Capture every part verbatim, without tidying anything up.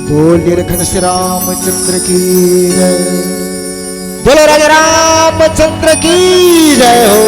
बोलिए लखन श्री रामचंद्र की जय। बोलो राजा रामचंद्र की जय हो।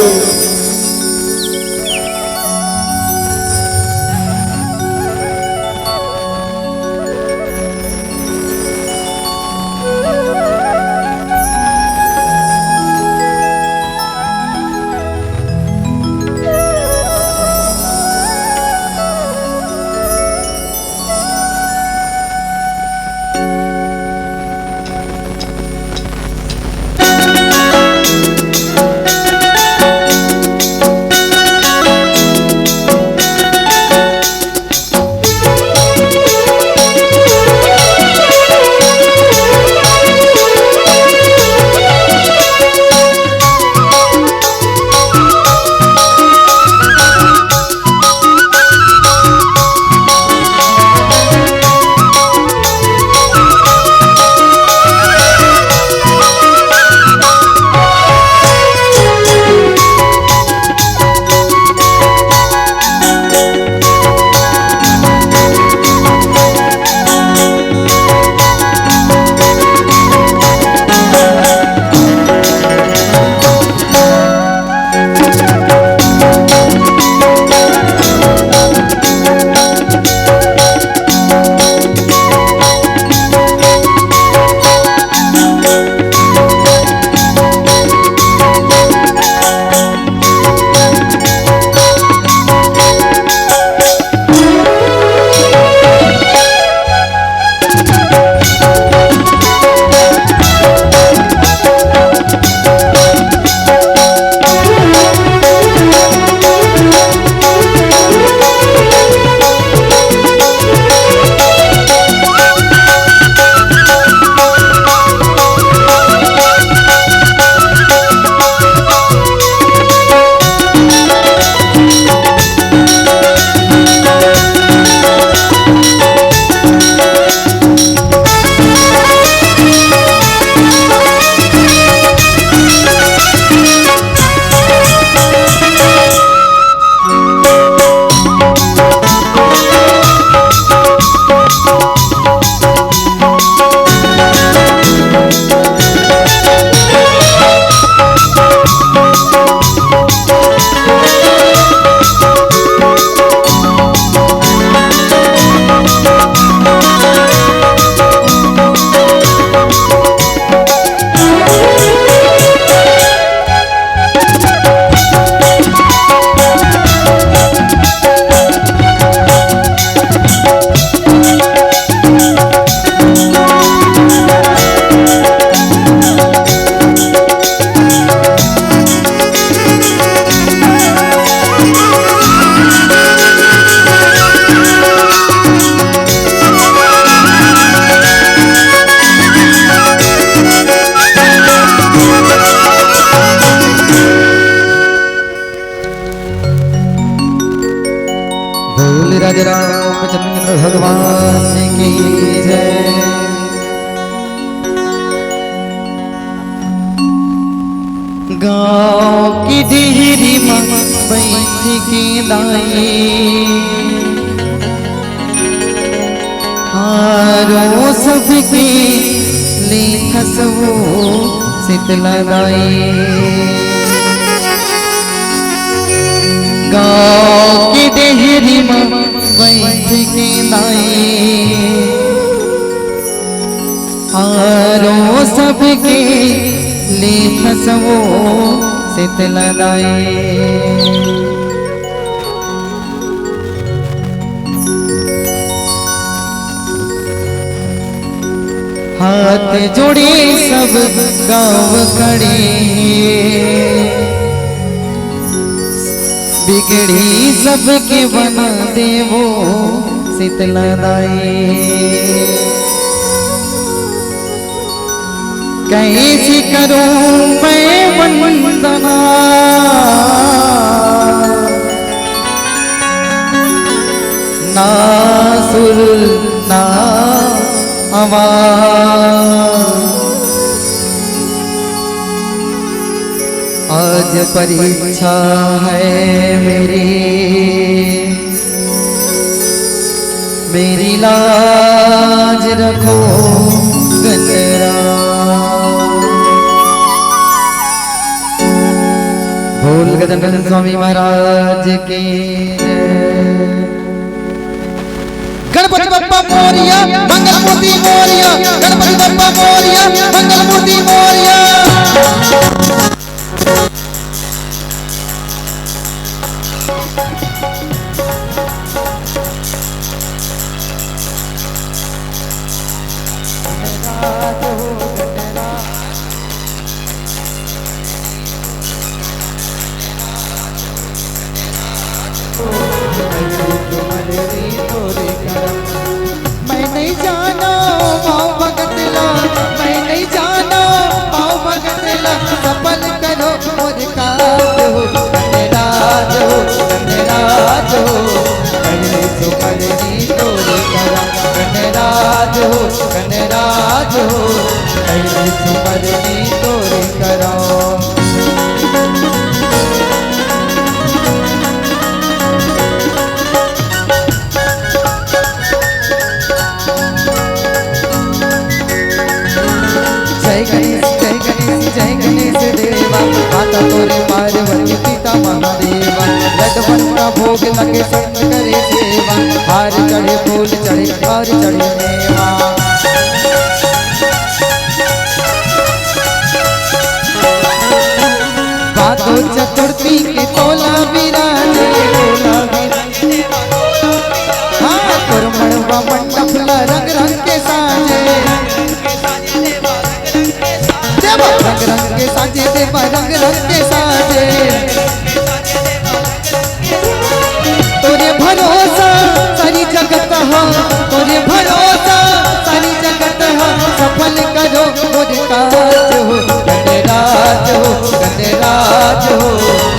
बोल राजा रामचंद्र भगवान की जय। गाँव की डेहरी म बैठ के दाई, हारो सबके लेखस वो शीतला दाई। गाँव की डेहरी म बैठ के दाई, हारो सबके लेखस वो शीतला दाई। हाथ जोड़े सब गाँव खड़े, बिगड़ी सबके बना देवो शीतला दाई। कैसे करूं मैं वंदना, ना सुर ना आवाज। आज परीक्षा है मेरी, मेरी लाज रखो गजरा। बोल गजानन स्वामी महाराज की जय। गणपति बप्पा मोरया, मंगल मूर्ति मोरया, गणपति बप्पा मोरया, मंगल मूर्ति मोरया। मैं नहीं जाना पाँव भगत ला, मैं नहीं जाना पाँव भगत ला, सफल करो मोर काज हो, गणराज हो, गणराज हो, पहले तो पहली तोरे करा, गणराज हो, गणराज हो, पहले तो पहली तोरे करा। जय गणेश, जय गणेश, जय गणेश देवा, माता तोरे पार्वती पिता महादेवा, लड्डू का भोग लगे संत करे सेवा, हार चढ़े फूल चढ़े और चढ़े मेवा। भादो चतुर्थी के तोला विराजे, तोला विराजे। हाँ, तोर मड़वा मंडप ला रंग रंग के साजे। देवा रंग रंग के साजे, देवा रंग रंग के साजे। तोरे भरोसा सारी जगत हा, तोरे भरोसा सारी जगत हा, सफल करो मोर काज हो, गणराज हो, गणराज हो,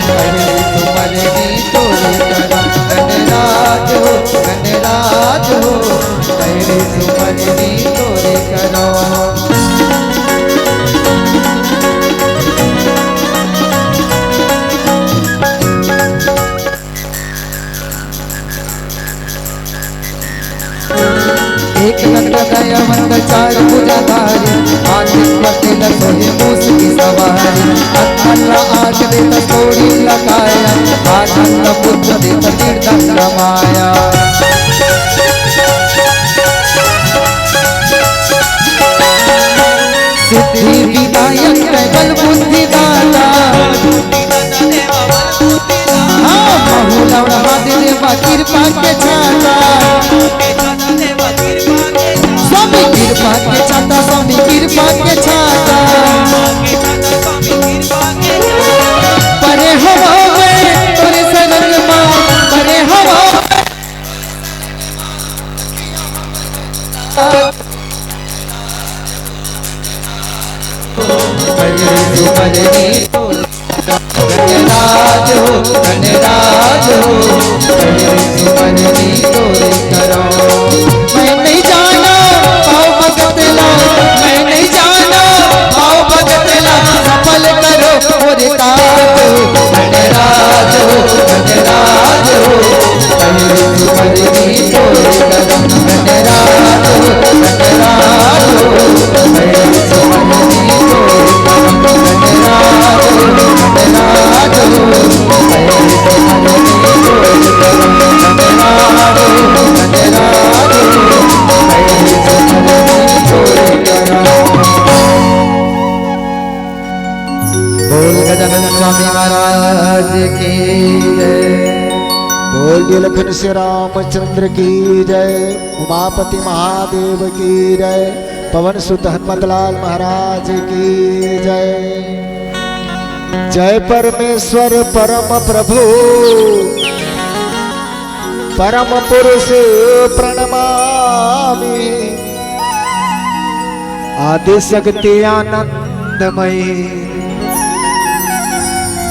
पहली सुमरनी तोरे करा, गणराज हो, गणराज हो, पहली सुमरनी तोरे करा। एक दंत दयावंत चार भुजाधारी, हाथी पर तिलक सोहे मूस की सवारी। अनमल्ला आग देत कोड़ी लगाया, आनंद पुत्र देत निर्दंड माया। सिद्धि विनायक बल बुद्धि दाता, हाँ, महू लौड़ा देवा कृपा के छाता। स्वामी कृपा के छाता, स्वामी कृपा के छाता। परे हवा में तोरे शरण मा, परे हवा में। गणराज हो, गणराज हो, सुमरनी तोरे करो। मैं नहीं जाना पाँव भगत ला, मैं नहीं जाना पाँव भगत ला, सफल करो मोर काज हो, गणराज हो, गणराज हो। बोल गजानन स्वामी महाराज की जय। बोल दियो लखन से रामचंद्र की जय, उमापति महादेव की जय, पवन सुत हनुमत लाल महाराज की जय। जय परमेश्वर परम प्रभु परम पुरुष प्रणमामि। आदि शक्ति आनंदमयी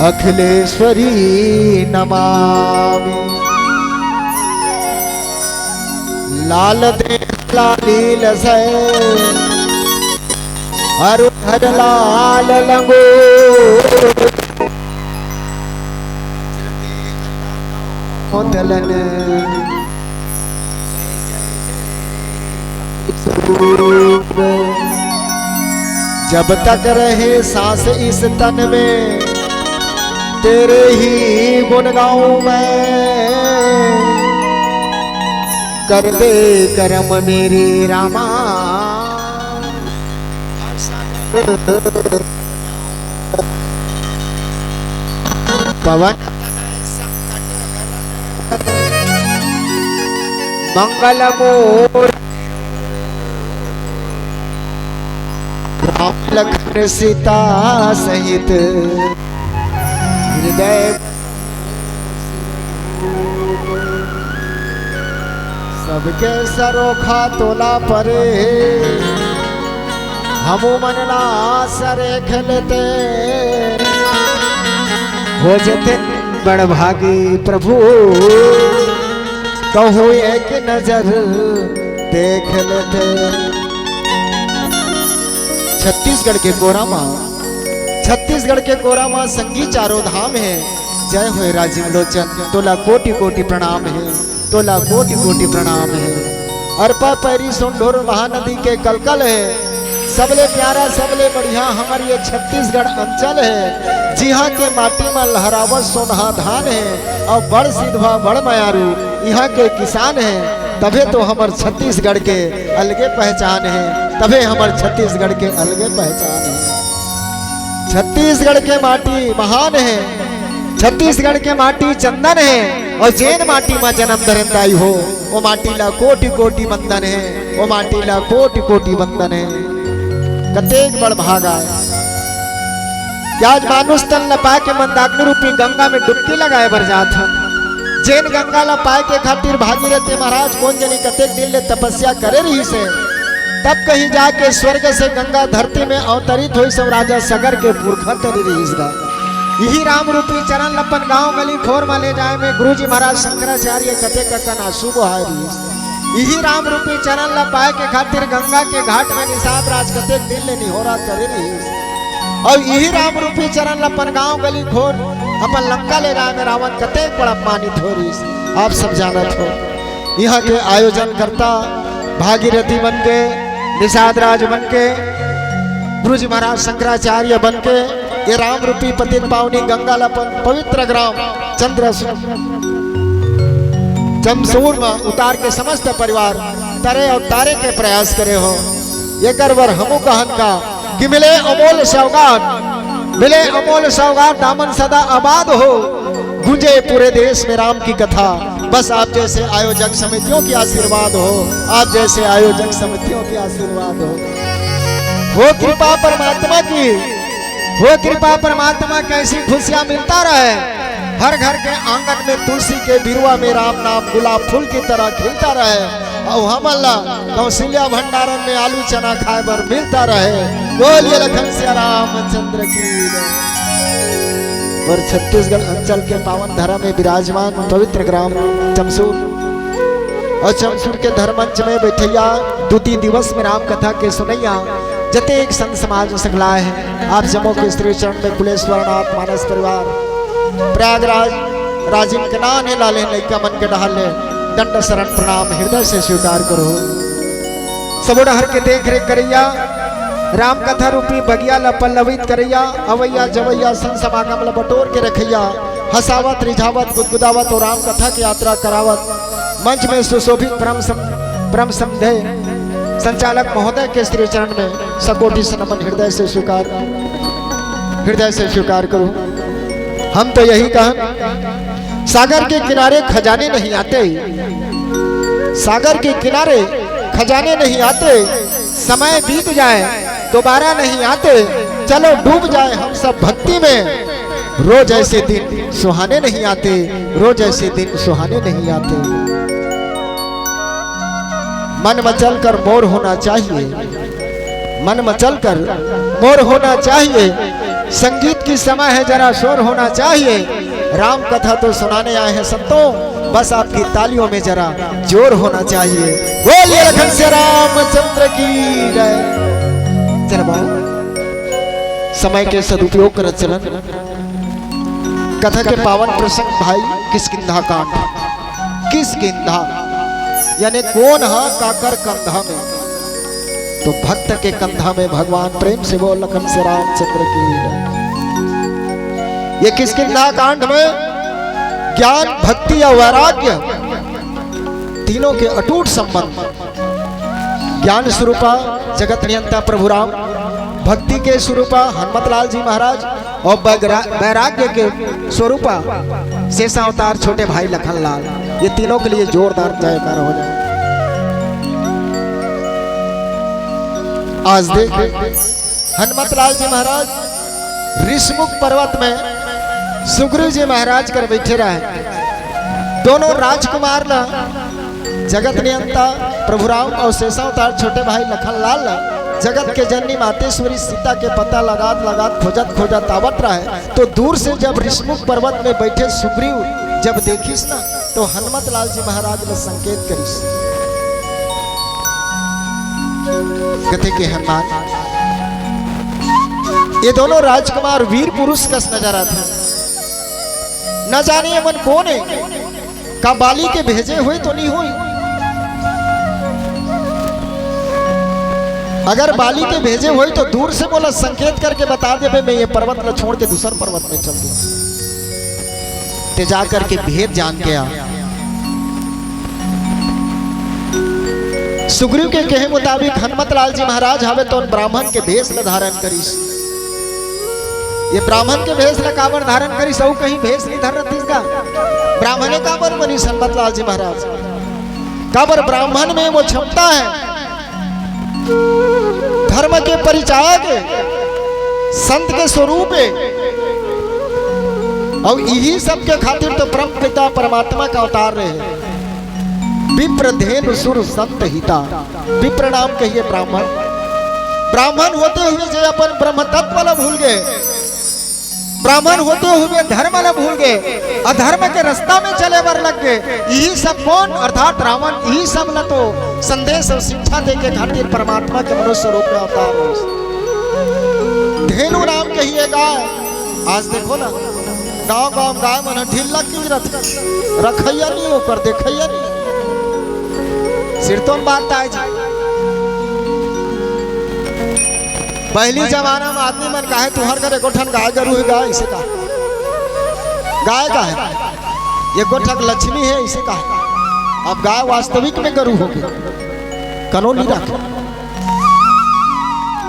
अखिलेश्वरी नमामि। लाल देश लालील सै अरु धर लाल लंगोट। मोदलन। जब तक रहे सांस इस तन में, तेरे ही गुण गाऊं मैं। कर दे करम मेरे रामा। पवन मंगल मूर्ति, राम लखन सीता सहित हृदय। सबके सरोखा तोला परे, हमू मन ला सरेख लेते। हो जते बड़ भागी प्रभु, कहूँ एक नजर देख लेते। छत्तीसगढ़ के कोरा मा, छत्तीसगढ़ के कोरा मा संगी चारों धाम हे। जय होए राजीव लोचन, तोला कोटि कोटि प्रणाम हे, तोला कोटि कोटि प्रणाम हे। अरपा पैरी सोंढोर महानदी के कलकल हे। सबले प्यारा, सबले बढ़िया हमर ये छत्तीसगढ़ अंचल हे, जिहाँ के माटी मा लहरावत सोनहा धान हे अउ बड़ सिधवा, बड़ मयारू इहाँ के किसान हे। तभे तो हमर छत्तीसगढ़ के अलगे पहचान हे, तभे हमर छत्तीसगढ़ के अलगे पहचान हे। छत्तीसगढ़ के माटी महान हे, छत्तीसगढ़ के माटी चंदन हे, अउ जेन माटी मा जनम धरेन दाई हो, ओ माटी ला कोटि कोटि वंदन हे, ओ माटी ला कोटि कोटि वंदन हे। कतेक बड़ भाग आय कि आज मानुष तन ला पाके मंदाकिनी रूपी गंगा में डुबकी लगाए बर जात हन। जेन गंगा ला पाए के खातिर भागीरथी महाराज कोन जनी कतेक दिन ले तपस्या करे रहिस हे, तब कहीं जाके स्वर्ग से गंगा धरती में अवतरित होइस अउ राजा सगर के पुरखा तरी रहिस गा। इही राम रूपी चरण ल अपन गांव गली खोर म ले जाए में गुरुजी महाराज शंकराचार्य कतेक अकन आंसू बोहाय रहिस। इही राम रूपी चरण ल पाए के खातिर गंगा के घाट में निषाद राज कतेक दिन ले निहोरा करे रहिस। अउ इही राम रूपी चरण ल अपन गांव गली खोर, अपन लंका ले जाए में रावण कतेक बड़ अपमानित हो रहिस, आप सब जानत हो। इहाँ के आयोजन करता भागीरथी बन के, निषाद राज बन के, गुरुजी महाराज शंकराचार्य बन के, ये राम रूपी पतित पावनी गंगा ल अपन पवित्र ग्राम चंद्र जमसूर म उतार के समस्त परिवार तरे अउ तारे के प्रयास करे हो। एकर बर हमू कहन का कि मिले अमोल सौगात, मिले अमोल सौगात, दामन सदा आबाद हो, गूंजे पूरे देश में राम की कथा। बस आप जैसे आयोजक समितियों की आशीर्वाद हो, आप जैसे आयोजक समितियों की आशीर्वाद हो। हो कृपा परमात्मा की, हो कृपा परमात्मा की, ऐसी खुशियां मिलता रहे। हर घर के आंगन में तुलसी के बिरुवा में राम नाम गुलाब फूल की तरह खिलता रहे। अउ हमन ला कौशल्या भंडारण में आलू चना खाए बर मिलता रहे। बोलिए लखन सिया रामचंद्र की जय। और छत्तीसगढ़ अंचल के पावन धरा में विराजमान पवित्र ग्राम चमसूर अउ चमसूर के धर्मंच में बैठैया, दू तीन दिवस में राम कथा के सुनैया जतेक संत समाज सकलाय हे, आप जम्मो के श्री चरण में कुलेश्वरनाथ मानस परिवार, प्रयागराज, राजिम के नान हे लाले लइका मन के डहार ले दंड शरण प्रणाम हृदय से स्वीकार करो। सबो डहर के देख रेख करैया, राम कथा रूपी बगिया ल पल्लवित करैया, अवैया जवैया संत समागम ल बटोर के रखैया, हंसावत, रिझावत, गुदगुदावत अउ राम कथा के यात्रा करावत मंच में सुशोभित परम सम-, परम समधे संचालक महोदय के श्री चरण में सकोटि से नमन हृदय से स्वीकार, हृदय से स्वीकार करो। हम तो यही कहन, सागर के किनारे खजाने नहीं आते, सागर के किनारे खजाने नहीं आते, समय बीत जाए दोबारा नहीं आते, चलो डूब जाए हम सब भक्ति में। रोज ऐसे दिन सुहाने नहीं आते, रोज ऐसे दिन सुहाने नहीं आते। मन मचल कर मोर होना चाहिए, मन मचल कर मोर होना चाहिए। संगीत की समय है, जरा शोर होना चाहिए। राम कथा तो सुनाने आए हैं संतों, बस आपकी तालियों में जरा जोर होना चाहिए। बोलिए लखन से रामचंद्र की जय। चल बाबू, समय के सदुपयोग करत चलन। कथा के पावन प्रसंग भाई किष्किंधा कांड। किष्किंधा यानी कोन ह काकर कंधा में, तो भक्त के कंधा में भगवान। प्रेम से बोल लखन से रामचंद्र की जय। ये किष्किंधा कांड में ज्ञान, भक्ति या वैराग्य तीनों के अटूट संबंध। ज्ञान स्वरूपा जगत नियंता प्रभु राम, भक्ति के स्वरूपा हनुमत लाल जी महाराज और बैगरा-, वैराग्य के स्वरूपा शेषावतार छोटे भाई लखन लाल। ये तीनों के लिए जोरदार जयकार हो जाए। आज देख हनुमत लाल जी महाराज ऋषमुख पर्वत में सुग्रीव जी महाराज कर बैठे रहे। दोनों राजकुमार ला जगत नियंता प्रभु राम और शेषावतार छोटे भाई लखन लाल ला जगत के जननी मातेश्वरी सीता के पता लगात लगात खोजत खोजत आवत रहे। तो दूर से जब ऋषमुख पर्वत में बैठे सुग्रीव जब देखिस ना, तो हनुमत लाल जी महाराज ला संकेत करिस। कथे के हनुमान, ये दोनों राजकुमार वीर पुरुष कस नजर आथे। न जाने ये मन कोन हे, का बाली के भेजे हुए तो नहीं हुई? अगर बाली के भेजे हुए तो दूर से मोला संकेत करके बता देबे, मैं ये पर्वत ला छोड़ के दूसर पर्वत में चल दूं। ते जा करके भेद जान के आ। सुग्रीव के कहे मुताबिक हनुमत लाल जी महाराज हवे तो ब्राह्मण के भेष ला धारण करिस। ये ब्राह्मण के भेष ला काबर धारण करिस, अउ कहीं भेष नहीं धर रहिस का? ब्राह्मणे काबर बनिस हनुमत लाल जी महाराज? काबर ब्राह्मण में वो क्षमता है, धर्म के परिचायक है, संत के स्वरूप है, और यही सबके खातिर तो परम पिता परमात्मा का अवतार रहे। विप्र धेनु सुर संत हिता, विप्र नाम कहिए ब्राह्मण। ब्राह्मण होते हुए जे अपन ब्रह्म तत्व ला भूल गए, ब्राह्मण होते हुए धर्म ला भूल गए, अधर्म के रास्ता में चले बर लग गए। यही सब कोन, अर्थात रावण, यही सब ला तो संदेश और शिक्षा दे के खातिर परमात्मा के मनुष्य रूप में अवतार हो। धेनु नाम कहिए गाय। आज देखो ना, गांव गांव गाय मन ह ढील लग के रथ, रखैया नहीं ओकर, देखैया नहीं। सिरतोन बात ताय जी। पहली जमाना में आदमी मन काहे, तुहर घर एको ठन गाय गरू हे, गाय इसे कहा, गाय का है, एको ठक लक्ष्मी है इसे कहा। अब गाय वास्तविक में गरू हो गए, कनो नहीं रखे।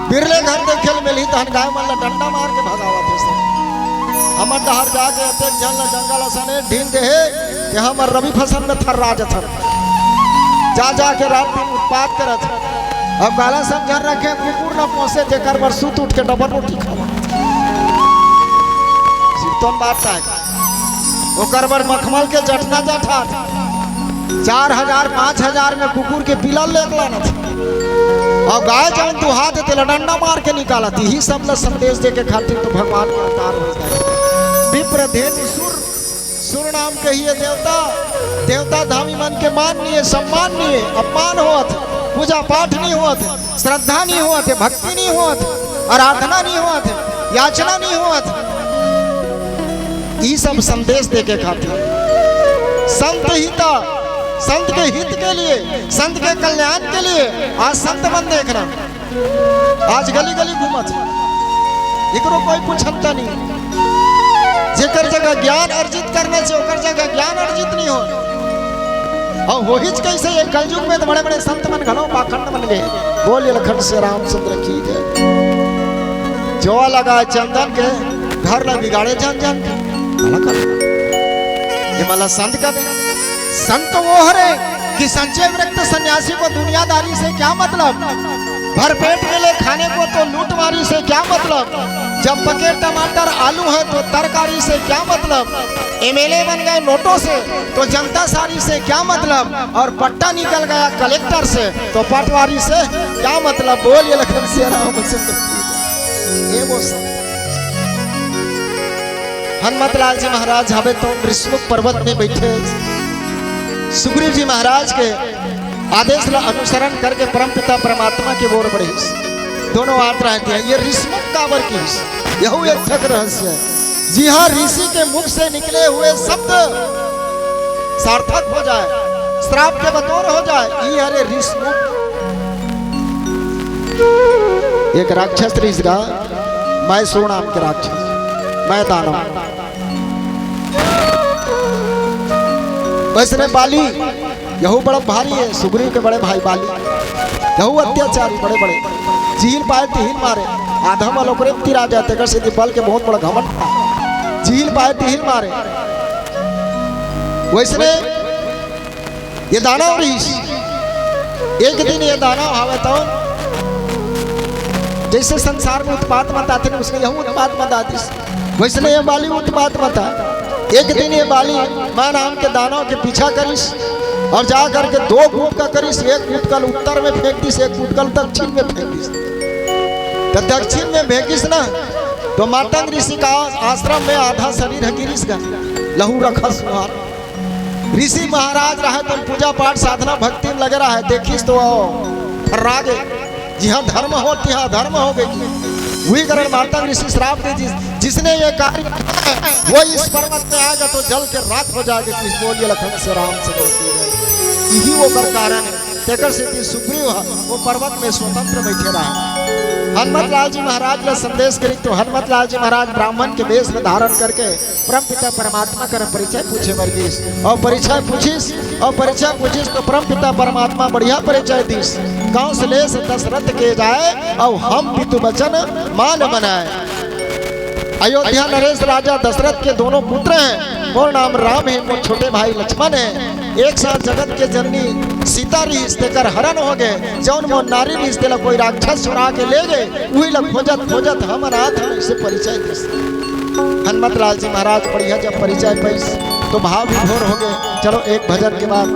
बिरले घर देखे ल मिलही, तहन गाय मन ला डंडा मार के भगावत हे सब। हमर डहर जाके अतेक झन ला जंगल असन एक ढील देहे कि हमर रबी फसल में थर्रा जथन। जा जा के रात दिन उत्पात करत हे। अब काला समझन रखे, कुकुर ला पोसे, जेकर बर सुत उठ के डबल रोटी खावा। सिरतोन बात ताय। ओकर बर मखमल के जठना जठात, चार हजार पाँच हजार में कुकुर के पिला लेके लानत। और गाय जौन दुहात हे, तेला डंडा मार के निकालत। यही सब ला संदेश दे के खातिर तो भगवान के अवतार हो जाए। विप्र धेनु सुर, सुर नाम कहिए देवता, देवता धामी मन के मान नहीं है, सम्मान नहीं है, अपमान होत, पूजा पाठ नहीं होत, श्रद्धा नहीं होत हे, भक्ति नहीं होत, आराधना नहीं होत हे, याचना नहीं होत हे। ई सब संदेश दे के खातिर संत हिता, संत के हित के लिए, संत के कल्याण के लिए आज संत मन देखना, आज गली गली घूमत हे, एकरो कोई पूछता नहीं। जेकर जगह ज्ञान अर्जित करना चाहिए, ओकर जगह ज्ञान अर्जित नहीं हो। और वही कैसे ये कलयुग में तो बड़े बड़े संत मन घलो पाखंड बन गए। बोलिए लखन से रामचंद्र की जय। जोआ लगा चंदन के, घर ला बिगाड़े जन जन के। भला कर। ये मला संत का दे। संत वो हरे कि संचय विरक्त सन्यासी को दुनियादारी से क्या मतलब? भरपेट मिले खाने को तो लूटमारी से क्या मतलब? जब पके टमाटर आलू है तो तरकारी से क्या मतलब? एमएलए बन गए नोटों से तो जनता सारी से क्या मतलब? और पट्टा निकल गया कलेक्टर से तो पटवारी से क्या मतलब? बोलिए लखन सिया रामचंद्र की जय। ये वो सब हनुमत लाल जी महाराज हवे तो ऋषमुख पर्वत में बैठे सुग्रीव जी महाराज के आदेश ला अनुसरण करके परमपिता परमात्मा के ओर बढ़िस। दोनों आत रहते हैं, ये ऋषमुख काबर किहिस, यहू एक ठक रहस्य है। जिहाँ ऋषि के मुख से निकले हुए शब्द सार्थक हो जाए, श्राप के बतौर हो जाए, ई हरे ऋषि मुख। एक राक्षस ऋषि गा, मैं सो नाम के राक्षस, मैं दानव। वैसने बाली, यहू बड़ा भारी हे, सुग्रीव के बड़े भाई बाली, यहू अत्याचारी, बड़े बड़े, जिहिल पाए तिहिल मारे, आधा मल ओकरे म तिरा जाए, तेकर सेती बल के बहुत बड़ा घमंड था, जिहिल पाए तिहिल मारे। वैसने ये दानव रहिस, एक दिन ये दानव हवे त जैसे संसार में उत्पात मचाथे, वैसने यहू उत्पात मचा दिस। वैसने ये बाली उत्पात मचाय। एक दिन ये बाली मैं नाम के दानव के पीछा करिस अउ जा करके दो गुटका करिस, एक गुटका ल उत्तर में फेंक दिस, एक गुटका ल दक्षिण में फेंक दिस। त दक्षिण में फेंकिस ना, त मातंग ऋषि का आश्रम में आधा शरीर ह गिरिस गा, लहू रखस उहाँ। ऋषि महाराज रहे त पूजा पाठ, साधना, भक्ति में लगे रहे, देखिस त फर्रा गे। जिहाँ धर्म हो, तिहाँ अधर्म हो गई। उही कारण मातंग ऋषि श्राप दे दिस, जिसने ये कार्य किया है, वो इस पर्वत में आएगा तो जल के राख हो जाएगा। किस बोलिए लखन से, राम से गलती है। यही ओकर कारण है। तेकर सेती सुग्रीव ह वो पर्वत में स्वतंत्र बैठे रहे। हनुमत लाल जी महाराज ला संदेश करी तो हनुमत लाल जी महाराज ब्राह्मण के वेश में धारण करके परमपिता परमात्मा कर परिचय पूछे बर गिस। अउ परिचय पूछिस, अउ परिचय पूछिस तो परमपिता परमात्मा बढ़िया परिचय दिस। कौशलेश दशरथ के जाए, अउ हम पितु वचन मान बनाए। अयोध्या नरेश राजा दशरथ के दोनों पुत्र हैं। मोर नाम राम है, मोर छोटे भाई लक्ष्मण है। एक साथ जगत के जननी सीता रहिस, तेकर हरण हो गए। जौन मोर नारी रहिस, तेला कोई राक्षस चुरा के ले गए। उही ला खोजत खोजत हम अनाथ हन, इसे परिचय दिस। हनुमत लाल जी महाराज बढ़िया जब परिचय पाइस तो भाव विभोर हो गए। चलो एक भजन के बाद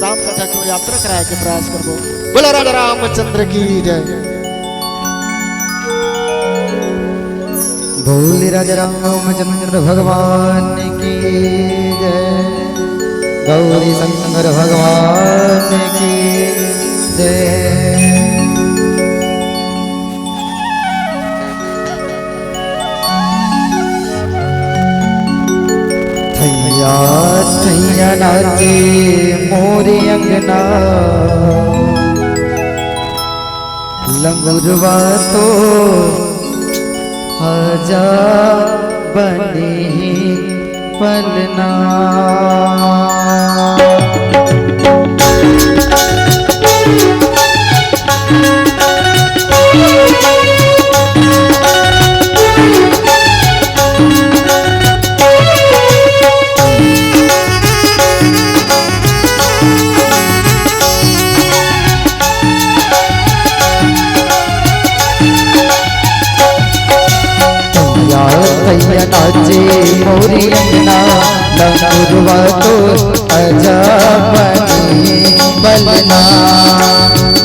राम कथा की यात्रा कराए के प्रयास करबो। बोला राजा रामचंद्र की जय। बोल राजा रामचंद्र भगवान की जय। गौरी शंकर भगवान की जय। थैया थैया नाचे मोरे अंगना, लंगुरवा तो आजा बनी पलना। तैया तैया नाचे मोरी अंगना, लंगुरवा तो आजा बनी पलना।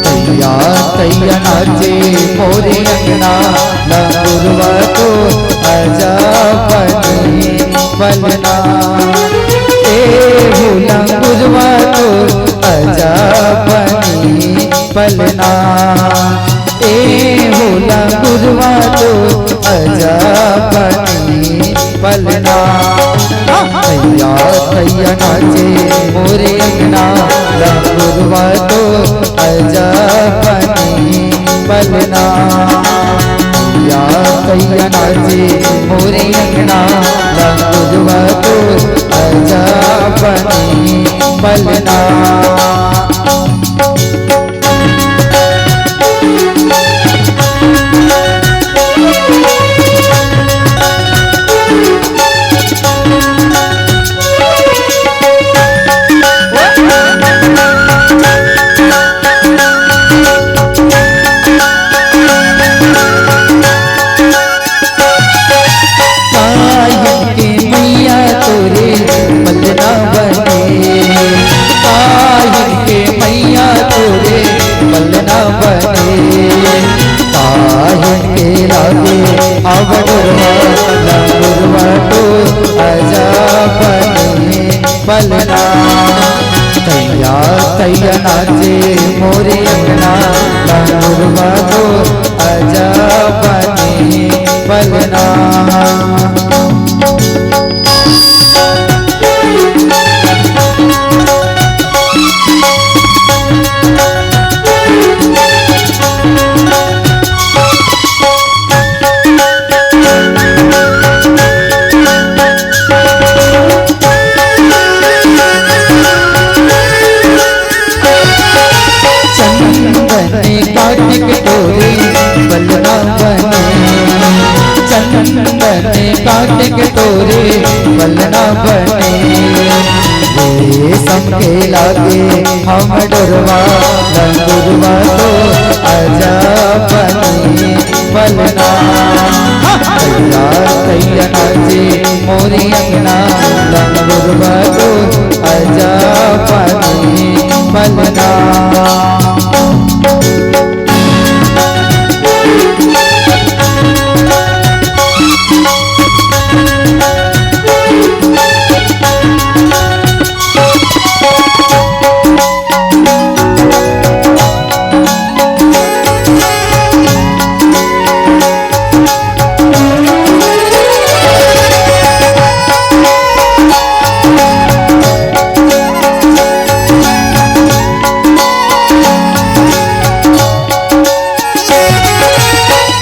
तैया तैया नाचे मोरी अंगना, लंगुरवा तो आजा बनी पलना। ए हो लंगुरवा तो आजा बनी पलना। ए हो लंगुरवा तो आजा बनी पलना। थैया थैया नाचे मोरे अंगना, लंगुरवा तो आजा बनी पलना। थैया थैया नाचे मोरे अंगना, लंगुरवा तो आजा बनी पलना। पायन के मैया तोरे पलना बने, पायन के मैया तोरे पलना बने। पायन के लागे अब डोरवा, लंगुरवा तो आजा बने पलना। तैया तैया नाचे मोरे अंगना, लंगुरवा तो आजा बने पलना। काटिक तोरे पलना बने, चंदन काटिक तोरे पलना बने। रेशम के लागे हम डोरवा, लंगुरवा तो आजा बने पलना। तैया तैया नाचे मोरी अंगना, लंगुरवा तो आजा बने पलना।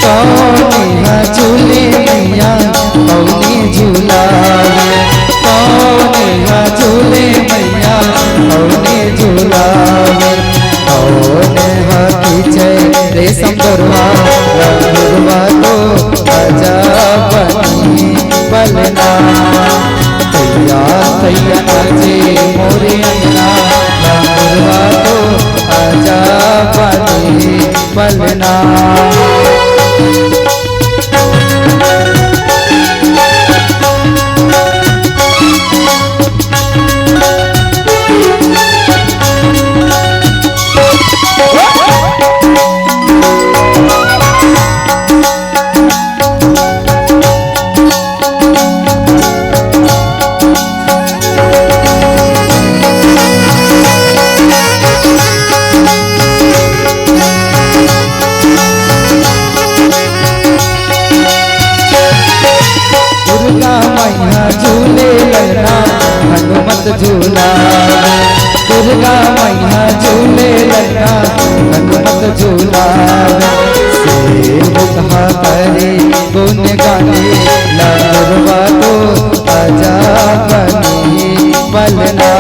कौन हा झूले मैया, कौन झूलावे? कौन हा झूले मैया, कौन झूलावे? कौन हा खींचे रेशम डोरवा, लंगुरवा तो आजा बनी पलना। तैया तैया नाचे मोरे अंगना, लंगुरवा तो आजा बनी पलना। दुर्गा मैया झूले ललना, हनुमत झूला। दुर्गा मैया झूले ललना, हनुमत झूला। सेवक हा करे गुण गाने, लंगुरवा तो आजा बनी पलना।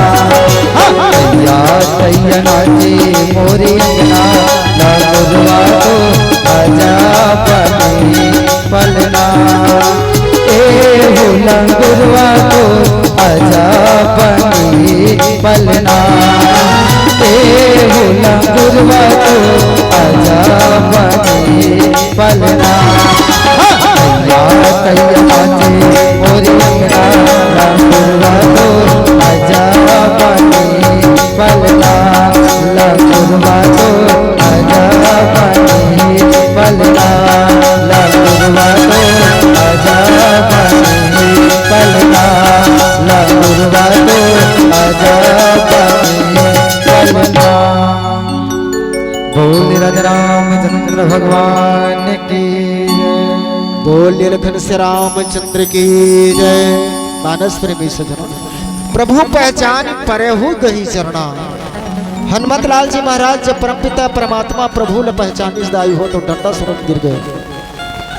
तैया तैया नाचे मोरे अंगना, लंगुरवा तो आजा बनी पलना। ए हो लंगुरवा तो आजा बनी पलना। ए हो लंगुरवा तो आजा बनी पलना। तैया तैया नाचे मोरी अंगना, लंगुरवा तो आजा बनी पलना। लंगुरवा तो आजा बनी पलना। लंगुरवा तो आजा बनी पलना। लंगुरवा तो आजा बनी पलना। बोल राजा रामचंद्र भगवान की जय। बोल नीलकंठ श्री रामचंद्र की जय। मानस प्रेमी सज्जनों, प्रभु पहचान परहु गही चरना। हनुमत लाल जी महाराज जब परमपिता परमात्मा प्रभु ल पहचानिस दाई हो, तो डंडा शरण गिर गए।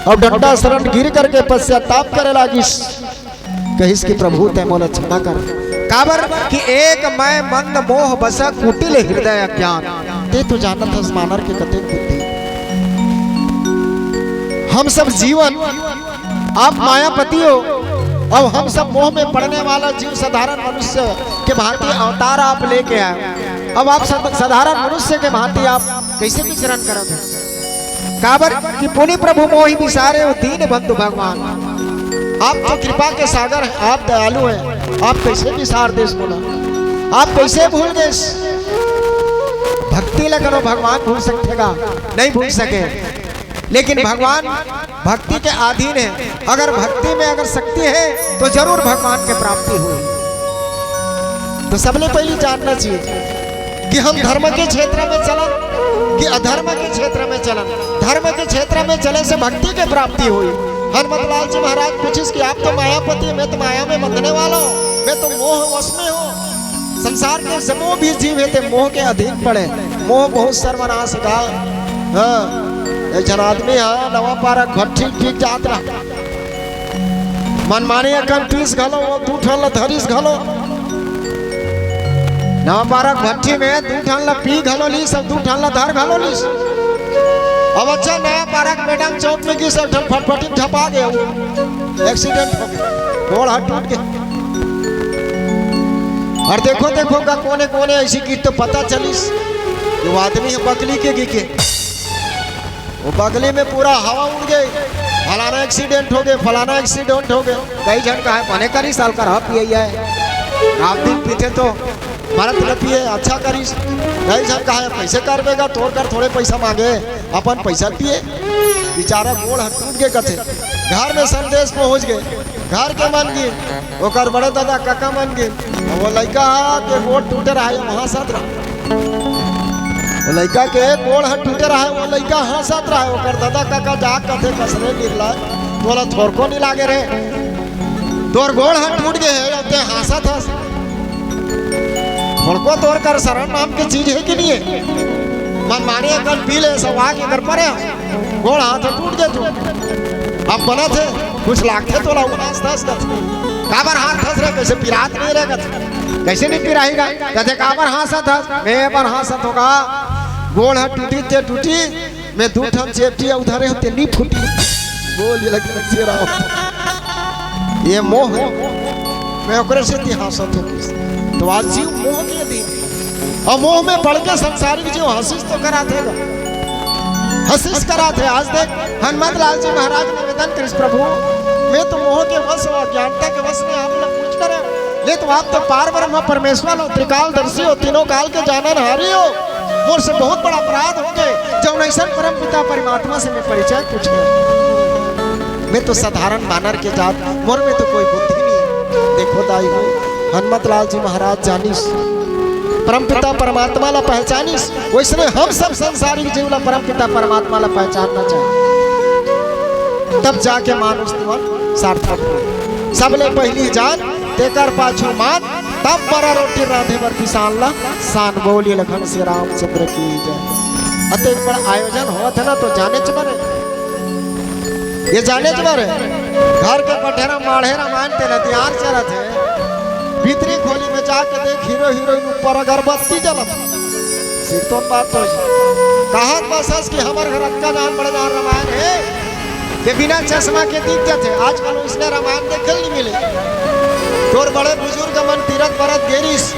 और डंडा शरण गिर करके पश्चाताप करे लागिस। कहिस कि प्रभु तैं मोला क्षमा कर, काबर कि एक मैं मंद मोह बसा कुटिल हृदय अज्ञान। तैं तो जानत हस मानर के कतेक बुद्धि। हम सब जीवन, आप मायापति हो, अब हम सब मोह में पड़ने वाला जीव साधारण मनुष्य के भांति अवतार आप लेके आए। अब आप सद-, साधारण मनुष्य के भांति आप कैसे विचरण करत हो? काबर कि पुनि प्रभु मोहि बिसारे हो दीन बंधु भगवान। आप तो कृपा के सागर हैं, आप दयालु हैं, आप कैसे बिसार देस मोला? आप कैसे भूल देस? भक्ति ल करो, भगवान भूल सकथे का? नहीं भूल सके। लेकिन भगवान भक्ति के अधीन है। अगर भक्ति में अगर शक्ति है तो जरूर भगवान के प्राप्ति होही। तो सबले पहली जानना चाहिए कि हम धर्म के क्षेत्र में चलन कि अधर्म के क्षेत्र में चलन। धर्म के क्षेत्र में चले से भक्ति के प्राप्ति होही। हनुमत लाल जी महाराज पूछिस कि आप तो मायापति, मैं तो माया में बंधने वाला हूँ, मैं तो मोह वश में हूँ। संसार के जम्मो भी जीव हे ते मोह के अधीन पड़े। मोह बहुत सर्वनाश का। हाँ, एक झन आदमी हा नवा पारा भट्ठी पी के जात रहा। मनमानी अकन पीस घलो, वो दू ठन ल धरिस घलो। नवा पारा भट्ठी में दू ठन ल पी घलो लीस, अउ दू ठन ल धर घलो लीस। अब अच्छा, नया पारा के मैडम चौक में गिस, एक ठन फटफटी में झपा गे, वो एक्सीडेंट हो गे, गोड़ हाथ टूट गे। अउ देखो, देखो गा, कोने कोने अइसे गिस तो पता चलिस कि वो आदमी ह बगली के गिस हे। वो बगली में पूरा हवा उड़ गे, फलाना एक्सीडेंट हो गे, फलाना एक्सीडेंट हो गे। कई झन कहे, "बने करिस, साला कर ह पिए हे, रात दिन पीथे तो मरत न पिए, अच्छा करिस।" कई झन कहे, "कइसे करबे गा, तोर कर थोड़े पइसा मांगे, अपन पइसा पिए।" बेचारा गोड़ ह टूट गे कथे। घर में संदेश पहुंच गे, घर के मन गिन, ओकर बड़े दादा काका मन गिन, वो लइका के गोड़ टूटे रहे, वो हंसत रहे। वो लइका के गोड़ ह टूटे रहे, वो लइका हंसत रहे। ओकर दादा काका जा कथे, "कस रे निर्लज, तोला थोरको नइ लागे रे, तोर गोड़ ह टूट गे हे, अउ ते हंसत हस। थोरको तोर कर शरम नाम के चीज हे कि नइ हे? मनमानी अकन पी ले, सवा के कर परे हस।" गोड़ हाथ ह टूट गे तू। अब बनत हे, कुछ लागथे तोला, वो हंसत हंसत कथे, "काबर हंसत हस रे, कइसे पिरात नइ रे?" कथे, "कइसे नइ पिराही गा?" कथे, "काबर हंसत हस?" "मैं बर हंसत हों गा, गोड़ ह टूटी ते टूटी, मैं दू ठन चेपटी अउ धरे हों ते नइ फूटी।" बोल ये लगे से राम, ये मोह हे, मैं ओकरे सेती हंसत हों। तो आज जीव मोह के अधीन हे। अउ मोह में पड़ के संसारिक जीव हंसिस तो कराथे गा, हंसिस कराथे। आज देख, हनुमत लाल जी महाराज निवेदन करिस, "प्रभु, मैं तो मोह के वश अउ अज्ञानता के वश में आप लोग कुछ करे, ले तो आप तो पार ब्रह्म परमेश्वर हो, त्रिकालदर्शी हो, तीनों काल के जाननहारी हो, मोर से बहुत बड़ा अपराध हो गे, जब अइसन परम पिता परमात्मा से मैं परिचय पूछ लें।" मैं तो साधारण बानर के जात, मोर में तो कोई बुद्धि नइ हे। देखो दाई हो, हनुमत लाल जी महाराज जानिस, परमपिता परमात्मा ला पहचानिस, वइसने हम सब संसारिक जीव ला परमपिता परमात्मा ला पहचानना चाही, तब जाके मानुष जीवन सार्थक होही। सबले पहिली जान, तेकर पाछू मान, तब बरा रोटी रांधे बर पिसान ला सान। बोलिए लखन से रामचंद्र की जय। अतेक बड़ा आयोजन होवत हे ना, तो जानेच बरे, ये जानेच बरे, घर के पठेरा माढ़े रामायण तेला तियार चलत हे, भीतरी खोली में जाके देख, हीरो हीरोइन ऊपर अगरबत्ती जलत हे। सिरतोन बात तो हे। कहत बस हस कि हमर घर अतका जान बड़े जान रामायण हे, ये बिना चश्मा के दिख जाथे। आजकल वइसने रामायण देखे ल नइ मिले। तोर बड़े बुजुर्ग मन तीरथ बरत गे रिहिस,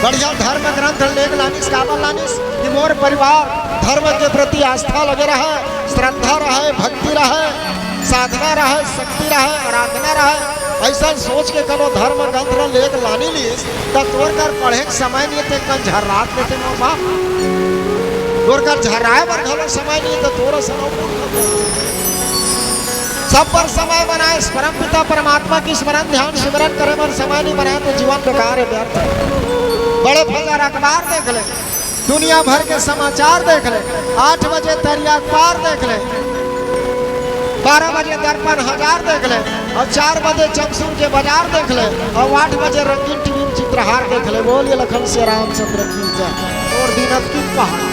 बढ़िया धर्म ग्रंथ लेग लानिस, काबर लानिस कि मोर परिवार धर्म के प्रति आस्था लगे रहय, श्रद्धा रहय, भक्ति रहय, साधना रहय, शक्ति रहय, आराधना रहय। अइसन सोच के कोनो धर्म ग्रंथ ल लेग लानी लिस, त तोर कर पढ़े के समय नइ हे, ते कन झर्रात लेते मोर बाप। तोर कर झर्राए बर घलो समय नइ हे, त तोर असन अउ कोन करथे? सब बर समय बनाए, परमपिता परमात्मा के स्मरण, ध्यान, सिमरन करे बर समय नइ बनाए, त जीवन बेकार हे, व्यर्थ हे। बड़े फकर अखबार देख ले, दुनिया भर के समाचार देख ले, आठ बजे तरिया अखबार देख ले, बारह बजे दर्पण हजार देख ले, अउ चार बजे चमसूर के बाजार देख ले, अउ आठ बजे रंगीन टीवी में चित्रहार देख ले। बोलिए लखन से रामचंद्र की जय। तोर दिन अतकी पहाड़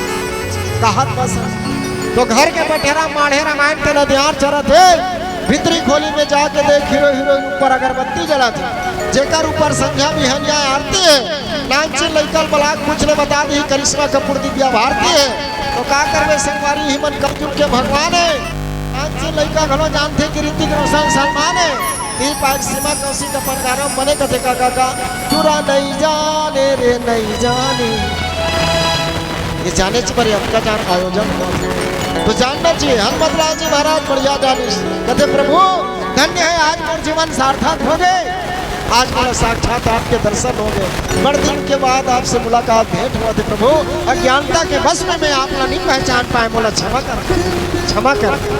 कहत बस। तो घर के पठेरा माढ़े रामायण तेला तियार चलत हे, भीतरी खोली में जाके देख, हीरो हीरोइन ऊपर अगरबत्ती जलत हे, जेकर ऊपर संझा बिहनिया आरती हे। नानचुन लइका ल बलाके पूछ ले, बता दिही करिश्मा कपूर, दिव्या भारती हे। तो का करबे संगवारी, इही मन कलयुग के भगवान हे। नानचुन लइका घलो जानथे कि ऋतिक रोशन सलमान हे। इही पाय सीमा कौशिक अपन गाना म बने कथे का, का, का, "टूरा नइ जाने रे, नइ जाने।" ये जानेच बरे अतका जान आयोजन होथे। तो जानना चाहिए, हनुमत लाल जी महाराज बढ़िया जानिस। कथे, "प्रभु, धन्य हे, आज मोर जीवन सार्थक हो गे।" आज मोला साक्षात आपके दर्शन हो गे। बड़ दिन के बाद आपसे मुलाकात, भेंट होवत हे प्रभु। अज्ञानता के वश में मैं आप ला नइ पहचान पाए, मोला क्षमा कर, क्षमा कर।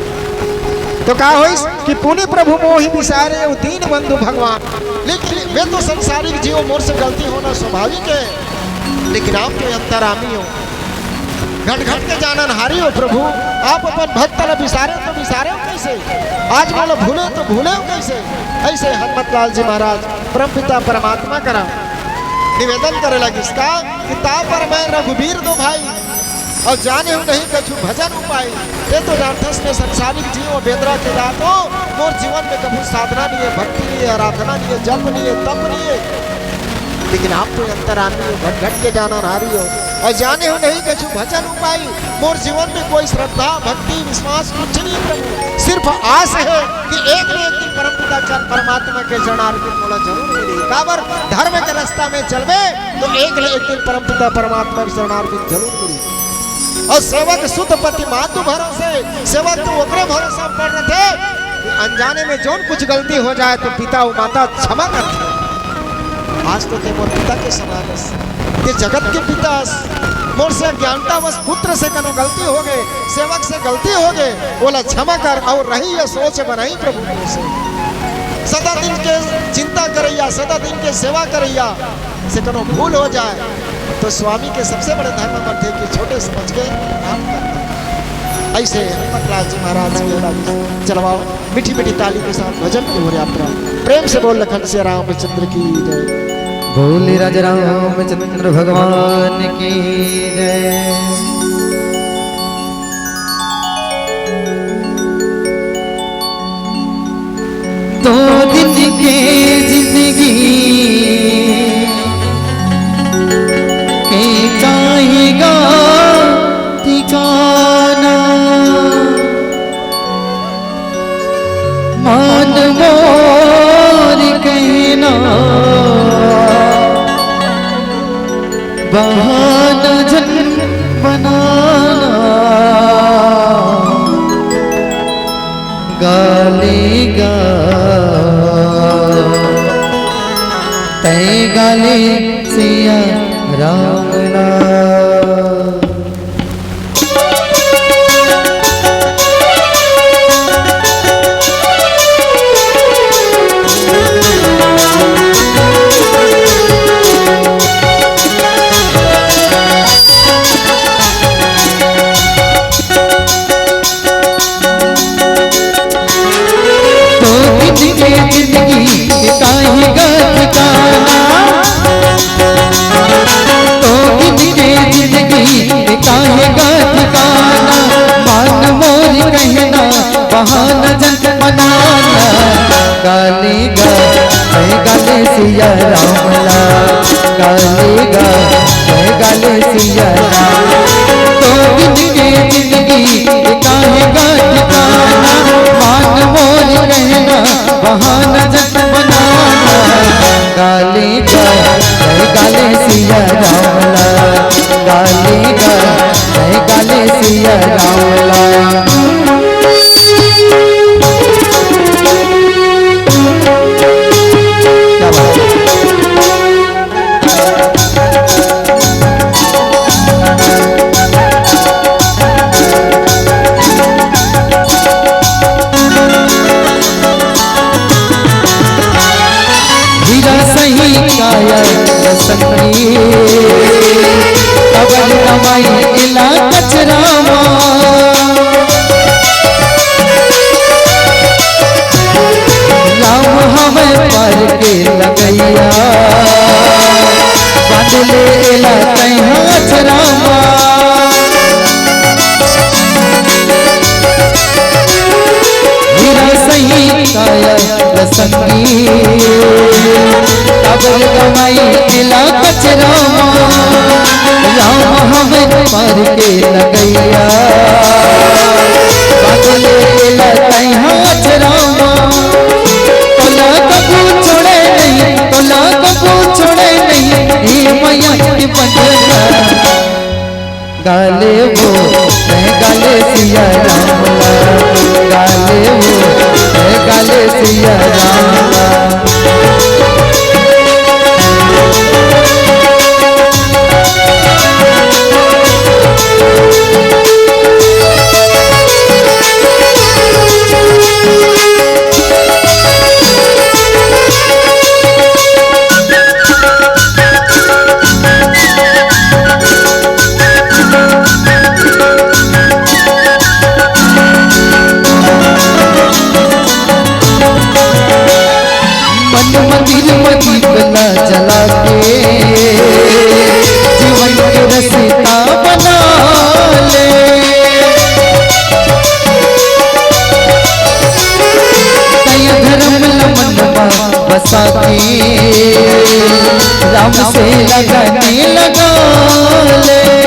तो का होइस कि पुनि प्रभु मोहि बिसारे, वो दीन बंधु भगवान। लेकिन मैं तो संसारिक जीव, मोर से गलती होना स्वाभाविक हे, लेकिन आप तो अंतरामी हो। घट घट के जाननहारी हो प्रभु, आप अपन भक्त ला बिसारे तो बिसारे हो कइसे? आज मोला भूले तो भूले हो कइसे? अइसे हनुमत लाल जी महाराज परमपिता परमात्मा करा निवेदन करे लगिस का कि "तापर मैं रघुबीर दो भाई, अउ जानेहूँ नहीं कछु भजन उपाय।" ते तो जानथस मैं संसारिक जीव बेंदरा के जात हों, मोर जीवन में कभू साधना नइ हे, भक्ति नइ हे, आराधना नइ हे, जप नइ हे, तप नइ हे। लेकिन आप तो अंतरामी हो, घट घट के जाननहारी हो। अउ जानेंव नहीं कछु भजन उपाय, मोर जीवन में कोई श्रद्धा, भक्ति, विश्वास कुछ नहीं प्रभु। सिर्फ आस हे कि एक न एक दिन परमपिता चर-, परमात्मा के चरणारविंद मोला जरूर मिलही। काबर धर्म के रास्ता में चलबे त एक न एक दिन परमपिता परमात्मा के चरणारविंद जरूर मिलही। अउ सेवक सुत पति मातु भरोसे, सेवक तो ओकरे भरोसा पर रथे कि अनजाने में जौन कुछ गलती हो जाय त पिता अउ माता क्षमा करथे। आज तो तैं मोर पिता के समान हस, तैं जगत के पिता हस। मोर से अज्ञानता वश पुत्र से कनो गलती होगे, सेवक से गलती होगे, ओला क्षमा कर अउ रही ये सोच बनाही प्रभु तोर से। सदा दिन के चिंता करइया, सदा दिन के सेवा करइया से कनो भूल हो जाय त स्वामी के सबसे बड़े धर्म बनथे कि छोटे समझ के माफ करना। अइसे हनुमत लाल जी महाराज के चलवाओ। मीठी मीठी ताली के साथ भजन की हो यात्रा। प्रेम से बोल लखन सिया रामचंद्र की जय। बोले राजा रामचंद्र भगवान की जय। दो दिन के जिंदगी के जाएगा ठिकाना। मान मोर कहना, बहाना झन बनाना। गाले गा, तैं गाले सिया राम ला। दो दिन के जिंदगी के काहे गा ठिकाना, दो दिन के जिंदगी के काहे गा ठिकाना, मान मोर कहना, बहाना झन बनाना। गाले गा, तैं गाले सिया राम ला, गाले गा, तैं गाले सिया राम। दो दिन के जिंदगी के काहे गा ठिकाना, मान मोर कहना, बहाना झन बनाना। गाले गा, तैं गाले सिया राम ला, गाले गा, तैं गाले सिया राम ला। क्या बात है? हीरा सही काया संगी, अबल कमाई इला कचरा मा। राम हमें पर के लगैया, बांध ले एला तैं हाथ रामा। हीरा सही काया संगी, अबल कमाई इला कचरा मा। राम हमें पर के लगैया, बांध ले एला तैं हाथ रामा। तोला कभू छोड़े नहीं, तोला कभू छोड़े नहीं, हे मैया के बंधना। गाले वो, मैं गाले सिया राम ला। गाले वो, मैं गाले सिया राम ला। मन मंदिर म दीप ला जला के, जीवन के रस्ता बना ले। तैं धर्म ल मन म बसा के, राम से लगन लगा ले।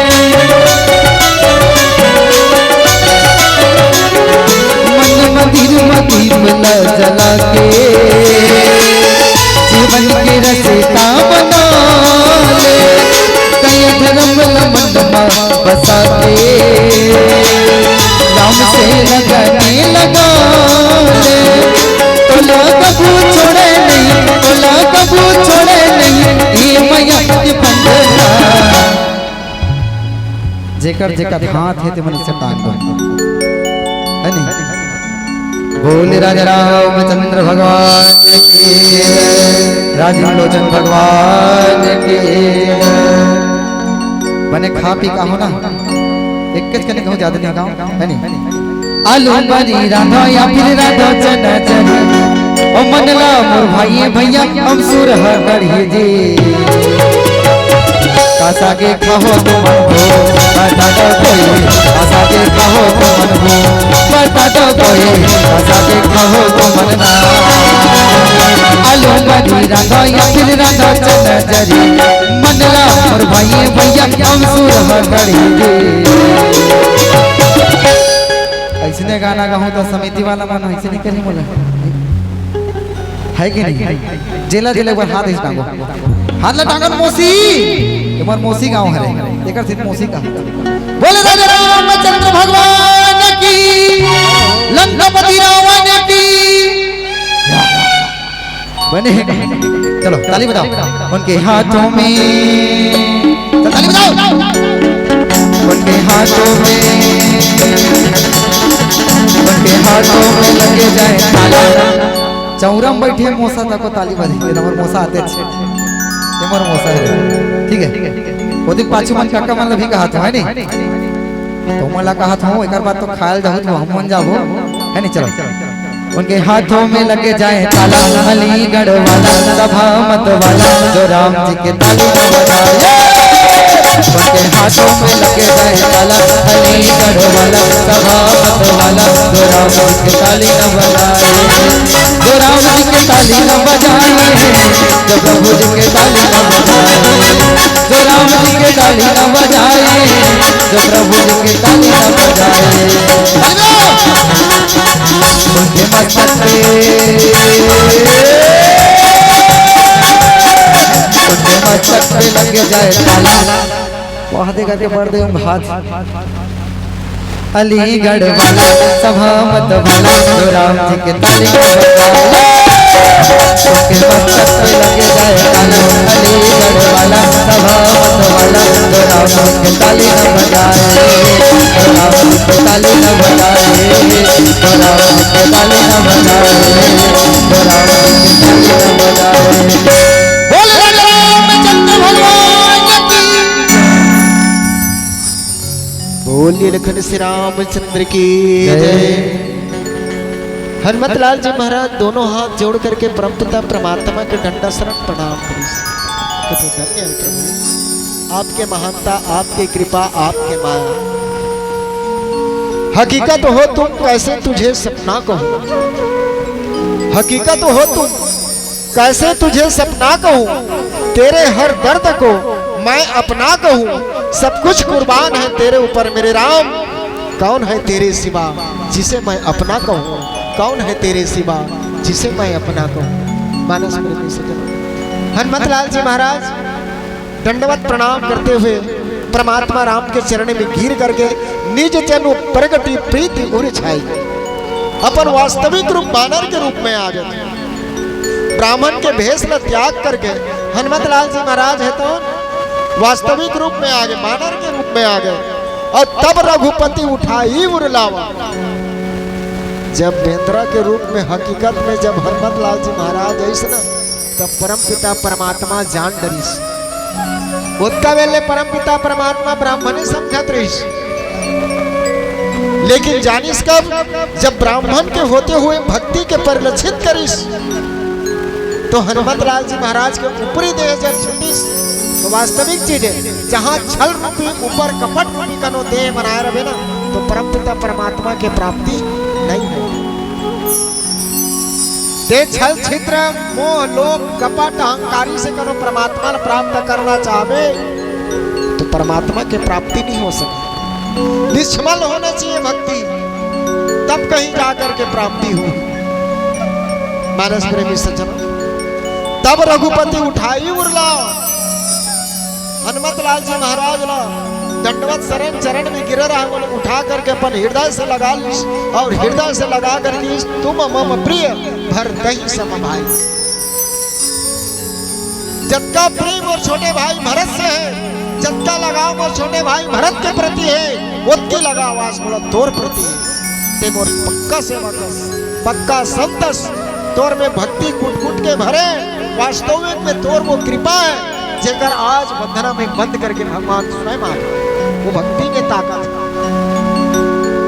दीप ला जला के जीवन के रस्ता बना ले, दया धर्म ला मन मा बसा के राम से लगन लगा ले। तोला कभू छोड़े नहीं, तोला कभू छोड़े नहीं, ये मया के बंधना। जेकर जेकर हाथ हे, ते मन से टांग दो, है नहीं? बोले राजा रामचंद्र भगवान की, राजीव लोचन भगवान की। बने खा पी का हो ना, एक कच कने कहूँ, ज्यादा नहीं गाँव, है नहीं? आलू बरी रांधो या फिर रांधो चना चरी, ओ मन ला मोर भाई भैया, अमसुर ह गढ़ी जी। का सागे खाहो तुमन हो, बता दो कोई, का सागे खाहो तुमन हो, बता दो कोई, का सागे खाहो तुमन ना। आलू बरी रांधो या फिर रांधो चना चरी, मन ला मोर भाई भैया, अमसुर ह गढ़ी जी। अइसने गाना गाहूँ त समिति वाला मन अइसे नहीं कही मोला, है कि नहीं? जेला जेला एक बार हाथ ऐसे टांगो, हाथ ला टांगो न मौसी, तुम्हार मौसी गाँव हरे, एकर सिर्फ मौसी का। बोले राजा रामचंद्र भगवान की, लंकापति रावण की। बने हे। चलो, ताली बजाओ। उनके हाथों में, चल, ताली बजाओ। उनके हाथों में, उनके हाथों में लगे जाए ताला। चौरा में बैठे मोसा तको ताली बजे, ये हमर मोसा आते छे। ये मोर मोसा है, ठीक है। ओती पाछू मन काका मन ला भी कहा था, है नहीं? तो मन ला कहा था, एक बार तो खायल जाहू, तो हम मन जाबो, है नहीं? चलो। उनके हाथों में लगे जाए ताला, अलीगढ़ वाला, सभा मत वाला, जो राम जी के ताली न बजाए। उनके हाथों में लगे जाए ताला, अलीगढ़ वाला, सभा मत वाला, जो राम जी के ताली न बजाए, जो राम जी के ताली न बजाए, जो प्रभु जी के ताली न बजाए, जो राम जी के ताली न बजाए, जो प्रभु जी के ताली न बजाए। उनके मस्तक पे, उनके मस्तक पे लग जाए ताला। वाह, देखा के बढ़ दे हम हाथ। अलीगढ़ वाला, सभा मत वाला, जो राम जी के ताली न बजाए। उनके मस्तक पे लग जाए ताला। अलीगढ़ वाला, सभा मत वाला, जो राम जी के ताली न बजाए। जो राम जी के ताली न बजाए। जो राम जी के ताली न बजाए। जो राम जी के ताली न बजाए। बोल राजा रामचंद्र भगवान की। बोलिए लखन श्री रामचंद्र की जय। जय। हनुमत लाल जी महाराज दोनों हाथ जोड़ करके परमपिता परमात्मा के दंडासन प्रणाम करिस। तो धन्य है प्रभु, आपके महानता, आपकी कृपा, आपके माया। हकीकत हो तुम, कैसे तुझे सपना कहूँ। हकीकत हो तुम, कैसे तुझे सपना कहूँ, तेरे हर दर्द को मैं अपना कहूँ। सब कुछ कुर्बान है तेरे ऊपर मेरे राम, कौन है तेरे सिवा जिसे मैं अपना कहूँ, कौन है तेरे सिवा जिसे मैं अपना कहूँ। मानस मृदु सजन हनुमत लाल जी महाराज दंडवत प्रणाम करते हुए परमात्मा राम के चरण में गिर करके निज तनु प्रगटी प्रीति उर छाई, अपन वास्तविक रूप बानर के रूप में आ गए। ब्राह्मण के भेष ल त्याग करके हनुमत लाल जी महाराज है तो वास्तविक रूप में आ गए, बानर के रूप में आ गए। और तब रघुपति उठाई उर लावा। जब बेंदरा के रूप में हकीकत में जब हनुमत लाल जी महाराज आइस ना, तब परमपिता परमात्मा जान डरिस। ओतका बेर ले परमपिता परमात्मा ब्राह्मणे समझत रहिस, लेकिन जानिस कब? जब ब्राह्मण के होते हुए भक्ति के परिलक्षित करिस, तो हनुमत लाल जी महाराज के ऊपरी देह जब छूटिस, तो वास्तविक चीज है, जहाँ छल रूपी ऊपर कपट रूपी कनो देह बनाए रहे ना, तो परमपिता परमात्मा के प्राप्ति नहीं है। ते छल छिद्र मोह लोभ कपट अहंकारी से कनो परमात्मा ला प्राप्त करना चाहबे, तो परमात्मा के प्राप्ति नहीं हो सके। निष्मल होना चाहिए भक्ति, तब कहीं जाकर के प्राप्ति हो। मानस प्रेमी सज्जन, तब रघुपति उठाई उरला, हनुमत लाल जी महाराज ला दंडवत शरण चरण में गिरे रहा, ओला उठा करके अपन हृदय से लगा लीस और हृदय से लगा कर कीस, "तुम मम प्रिय भरतहि सम भाई।" जतका प्रेम मोर छोटे भाई भरत से है, जतका लगाव मोर छोटे भाई भरत के प्रति है, ओतकी लगाव आज मोला तोर प्रति है। ते मोर पक्का सेवक हस, पक्का संत हस, तोर में भक्ति कुट कुट के भरे, वास्तविक में तोर वो कृपा है, जेकर आज वंदना में बंद करके भगवान स्वयं आ गए। वो भक्ति में ताकत है।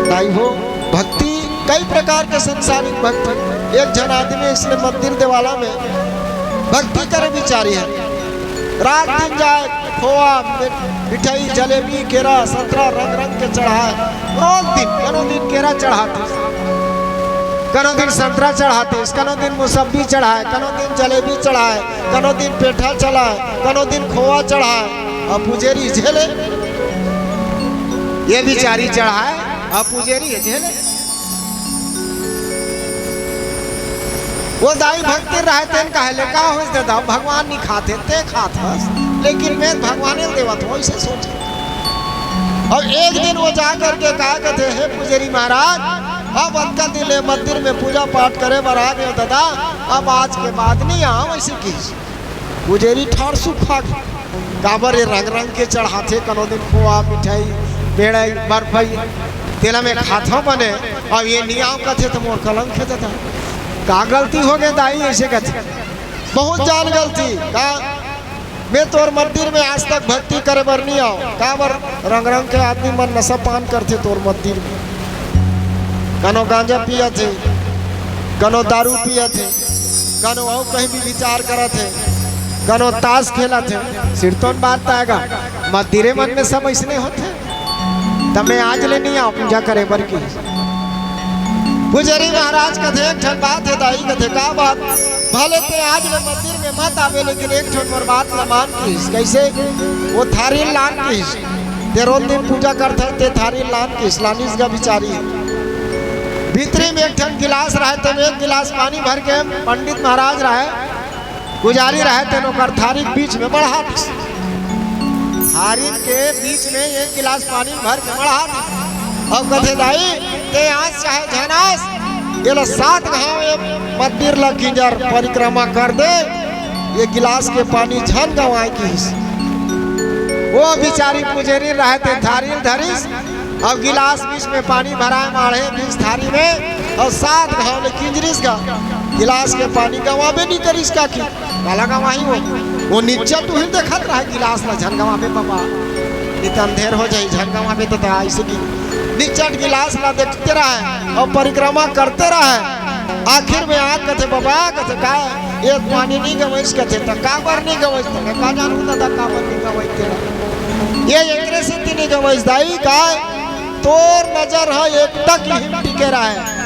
ताई हो, भक्ति कई प्रकार के संसारिक भक्ति। एक झन आदमी इसने मंदिर देवाला में भक्ति करे बिचारी है, रात दिन जाए, खोवा, मि-, मिठाई, जलेबी, केरा, संतरा रंग रंग के चढ़ाए। रोज दिन, कनो दिन केरा चढ़ाते, कनो दिन संतरा चढ़ाते, कनो दिन मुसब्बी चढ़ाए, कनो दिन जलेबी चढ़ाए, कनो दिन पेठा चढ़ाए, कनो दिन खोवा चढ़ाए। अब पुजेरी झेले, ये बिचारी चढ़ाए, अब पुजेरी झेले। वो दाई भक्ति रहे तेन कहले, "का होइस दादा, भगवान नहीं खाते, ते खात हस, लेकिन मैं भगवान देवत हूँ," ऐसे सोचे। अब एक दिन वो जा करके कहा कहते, "हे पुजेरी महाराज, अब अतका दिन ले मंदिर में पूजा पाठ करे बर आ गए दादा, अब आज के बाद नहीं आऊँ," ऐसे की। पुजेरी ठाड़ सुखा गे। काबर ये रंग रंग के चढ़ाथे, कनो दिन खोआ, मिठाई, पेड़ई, बर्फई, तेला में खाथव बने, अब ये नी आव कथे त मोर कलंक हे दादा। का गलती हो गए दाई, ऐसे कथे। बहुत जान गलती। का मैं तोर मंदिर में आज तक भक्ति करे बर नी आव। काबर रंग रंग के आदमी मन नशा पान करथे तोर मंदिर में। कनो गांजा पियत हे, कनो दारू पियत हे, कनो अउ कहीं भी विचार करत हे, कनो ताश खेलत हे, सिरतोन बात आएगा। मंदिरे मन में सब ऐसने होथे। त मैं आज ले नहीं आऊं पूजा करे बर की। पुजारी महाराज कथे, "एक ठन बात हे दाई।" कथे, "का बात?" "भले ते आज ले मंदिर में मत आवे, लेकिन एक ठन मोर बात ला मान किस।" "कैसे?" "वो थारी लान किस, ते रोज दिन पूजा करथे, ते थारी लान किस।" लानिस गा बिचारी। भीतरी में एक ठन गिलास रहे, ते में एक गिलास पानी भर के पंडित महाराज रहे, पुजारी रहे, तेन ओकर थारी के बीच में बढ़ा दिस। थारी के बीच में एक गिलास पानी भर के बढ़ा दिस। अब कथे, "दाई, ते आस चाहे झन आस, ये लो सात घाव ये मंदिर ला किंजर परिक्रमा कर दे, ये गिलास के पानी झन गंवाए," किस। वो बिचारी पुजेरी रहे, ते थारी ल धरिस, अब गिलास बीच में पानी भराए माढ़े बीच थारी में, अउ सात घाव ले किंजरिस गा। गिलास के पानी गंवाबे नी करिस काकी। काला गंवाही वो? वो निच्चट उही देखत रहे गिलास ला, "झन गंवाबे बाबा, नी त अंधेर हो जाही, झन गंवाबे तो।" त ऐसे की निच्चट गिलास ला देखते रहे अउ परिक्रमा करते रहे। आखिर में आके कथे, "बाबा," कथे, "का ये पानी नी गंवइस?" कथे, "त काबर नी गंवइस?" त का जानहूं दादा काबर नी गंवइस तेला। ये एकरे सेती नी गंवइस दाई, का तोर नजर ह एकटक इही म टिके रहय,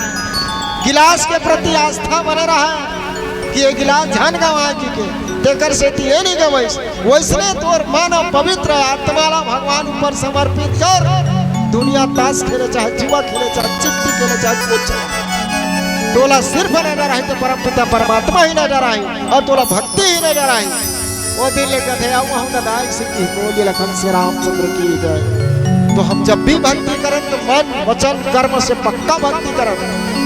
गिलास के प्रति आस्था बने रहय कि ये गिलास झन गंवाय कहिके, तेकर सेती ये नइ गंवइस। वइसने तोर मन अउ पवित्र आत्मा ला भगवान ऊपर समर्पित कर, दुनिया तास खेले, चाहे जुआ खेले, चाहे चिट्टी खेले, चाहे कुछ, तोला सिर्फ नजर आही त परमपिता परमात्मा ही नजर आही अउ तोला भक्ति ही नजर आही। ओ दिन ले कथे, "अउ महूं दाई सिंह की बोली लखन से रामचंद्र की जय।" तो हम जब भी भक्ति करन तो मन, वचन, कर्म से पक्का भक्ति करन।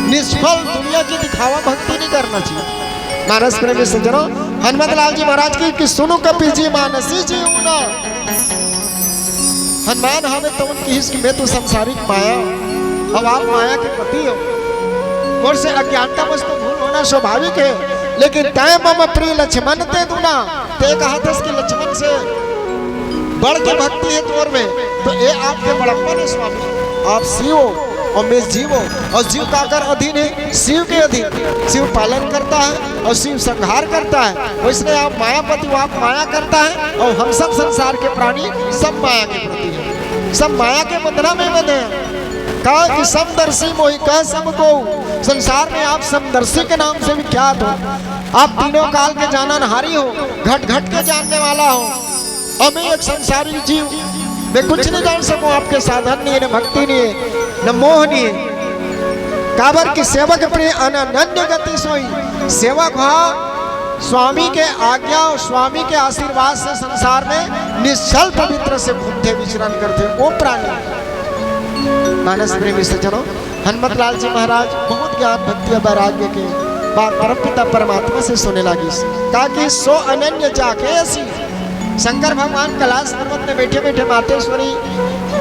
निष्फल दुनिया की दिखावा भक्ति नहीं करना चाहिए। मानस प्रेमी सज्जनों, हनुमत लाल जी महाराज की कि सुनु कपि जी मानसी जीव न। हनुमान हवे तउन किहिस कि मैं तो संसारिक माया, अब आप माया के पति हो, मोर से अज्ञानता बस तो भूल होना स्वाभाविक है, लेकिन तय मम प्रिय लक्ष्मण ते दुना। ते कहत हस कि लक्ष्मण से बढ़ के भक्ति है तोर में, तो ये आपके बड़प्पन है स्वामी। आप शिव हो अउ मैं जीव हो, अउ जीव काकर अधीन है? शिव के अधीन। शिव पालन करता है अउ शिव संहार करता है। वइसने आप मायापति हो, आप माया करता है अउ हम सब संसार के प्राणी सब माया के प्रति है, सब माया के बंधना में बंधे हैं। कहा कि समदर्शी मोहि कह सब को, संसार में आप समदर्शी के नाम से विख्यात हो। आप तीनों काल के जाननहारी हो, घट घट के जानने वाला हो। अउ मैं एक संसारी जीव, मैं कुछ नहीं जान सकूं। आपके साधन नहीं है, न भक्ति नहीं है, न मोह नहीं है। काबर कि सेवक प्रिय अनन्य गति सोई, सेवक ह स्वामी के आज्ञा अउ स्वामी के आशीर्वाद से संसार में निश्छल पवित्र से घूमथे, विचरण करथे, वो प्राणी। मानस प्रेमी सज्जनों, हनुमत लाल जी महाराज बहुत ज्ञान, भक्ति अउ वैराग्य के बात परम पिता परमात्मा से सुने लागिस। का कि सो अनन्य जाके असी शंकर भगवान कैलाश पर्वत में बैठे बैठे मातेश्वरी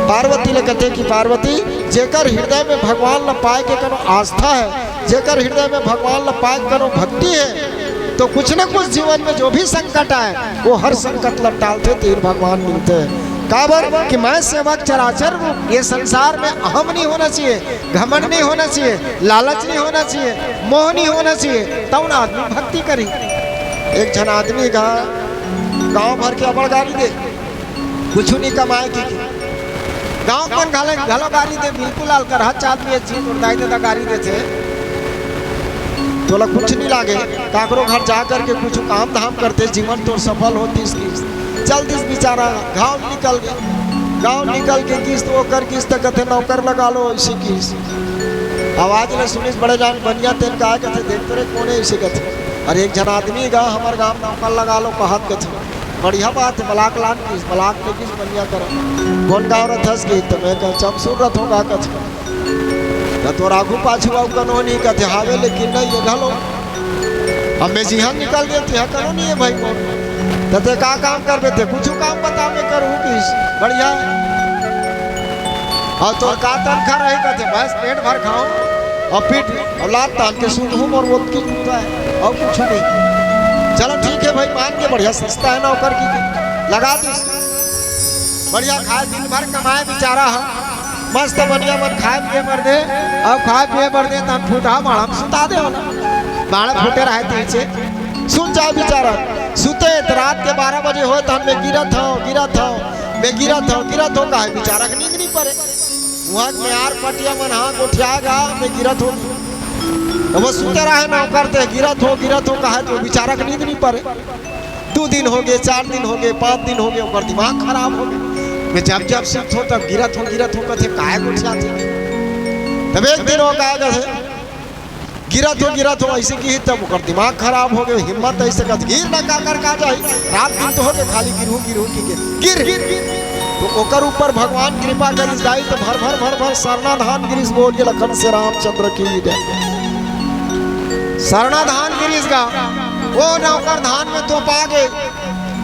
पार्वती ले कथे कि पार्वती, जेकर हृदय में भगवान ल पाए के कोनो आस्था है, जेकर हृदय में भगवान ल पाए के कोनो भक्ति है, तो कुछ न कुछ जीवन में जो भी संकट आए, वो हर संकट ल टालथे, तीर भगवान मिलथे। काबर कि मैं सेवक चराचर रूप, ये संसार में अहम नहीं होना चाहिए, घमंड नहीं होना चाहिए, लालच नहीं होना चाहिए, मोह नहीं होना चाहिए, तब ना आदमी भक्ति करी। एक झन आदमी का गांव भर के अबड़ गारी दे, कुछु नहीं कमाए की, की। गांव कौन घाले घलो गारी दे, बिल्कुल अलकरहा चाल में जी तोर दाई ददा गारी देथे, तोला कुछ नहीं लागे। काकरो घर जा करके कुछ काम धाम करते, जीवन तोर सफल होतीस की। चल दिस बेचारा, गांव निकल गए, गांव निकल के किस्त ओकर किस्त कथे नौकर लगा लो, ऐसी किस्त। आवाज ले सुनिस बड़े जान बनिया तेन का कथे, देख तो रे कोने ऐसे कथे। अरे एक झन आदमी गा हमर गांव नौकर लगा लो कहत कथे। बढ़िया बात है, ब्लॉक लान किस, ब्लॉक के किस बनिया करो। कौन गांव रथस की? तो मैं कह चमसूर रथों का कथे। न तोर आगू पाछू अउ कनो नहीं कथे, हावे लेकिन नहीं ये घलो। अब मैं जिहां निकल गए, तिहां कनो नहीं है भाई मोर। तो ते का काम करबे ते? कुछ काम बता, मैं करूं किस। बढ़िया। अउ तोर का तनखा रही कथे, बस पेट भर खाओ अउ पीट अउ लात तान के सूत हूं, मोर वोत की जूता है अउ कुछ नहीं। चलो ठीक है भाई, मान के बढ़िया सस्ता है नौकर की, लगा दे बढ़िया खाए, दिन भर कमाए बेचारा ह, मस्त बढ़िया मन खाए पिए बर दे, अउ खाए पिए बर दे तहन फूटा माड़ा में सुता दे ओला। माड़ा फूटे रहे तेचे सुत जाए बेचारा। सुते त रात के बारह बजे होए तहन मैं गिरत हंव, गिरत हंव, मैं गिरत हंव, गिरत हंव, काहे बेचारा के नींद नहीं परे। उहां के म्यार पटिया मन हा गोठिया गा, मैं गिरत हंव। तो वो सुते रहे नौकर ते, गिरत हंव, गिरत हंव, काहे तो बेचारा के नींद नहीं परे। दू दिन हो गए, चार दिन हो गए, पांच दिन हो गए, ओकर दिमाग खराब हो गए। मैं जब जब सुत हंव तब गिरत हंव, गिरत हंव कथे, काय गोठियाथे। तब एक दिन वो काय कथे, गिरत हंव, गिरत हंव, ऐसे की तब ओकर दिमाग खराब हो गए, हिम्मत ऐसे कथे, गिर न काकर का जाही, रात दिन तो हो गए, खाली गिरहूं, गिरहूं की गिर, गिर, गिर। तो ओकर ऊपर भगवान कृपा करिस दाई, तो भर भर भर भर सरना धान गिरिस, बोलिए लखन से रामचंद्र की जय। सरना धान गिरिस गा, वो नौकर धान में तोपा गे।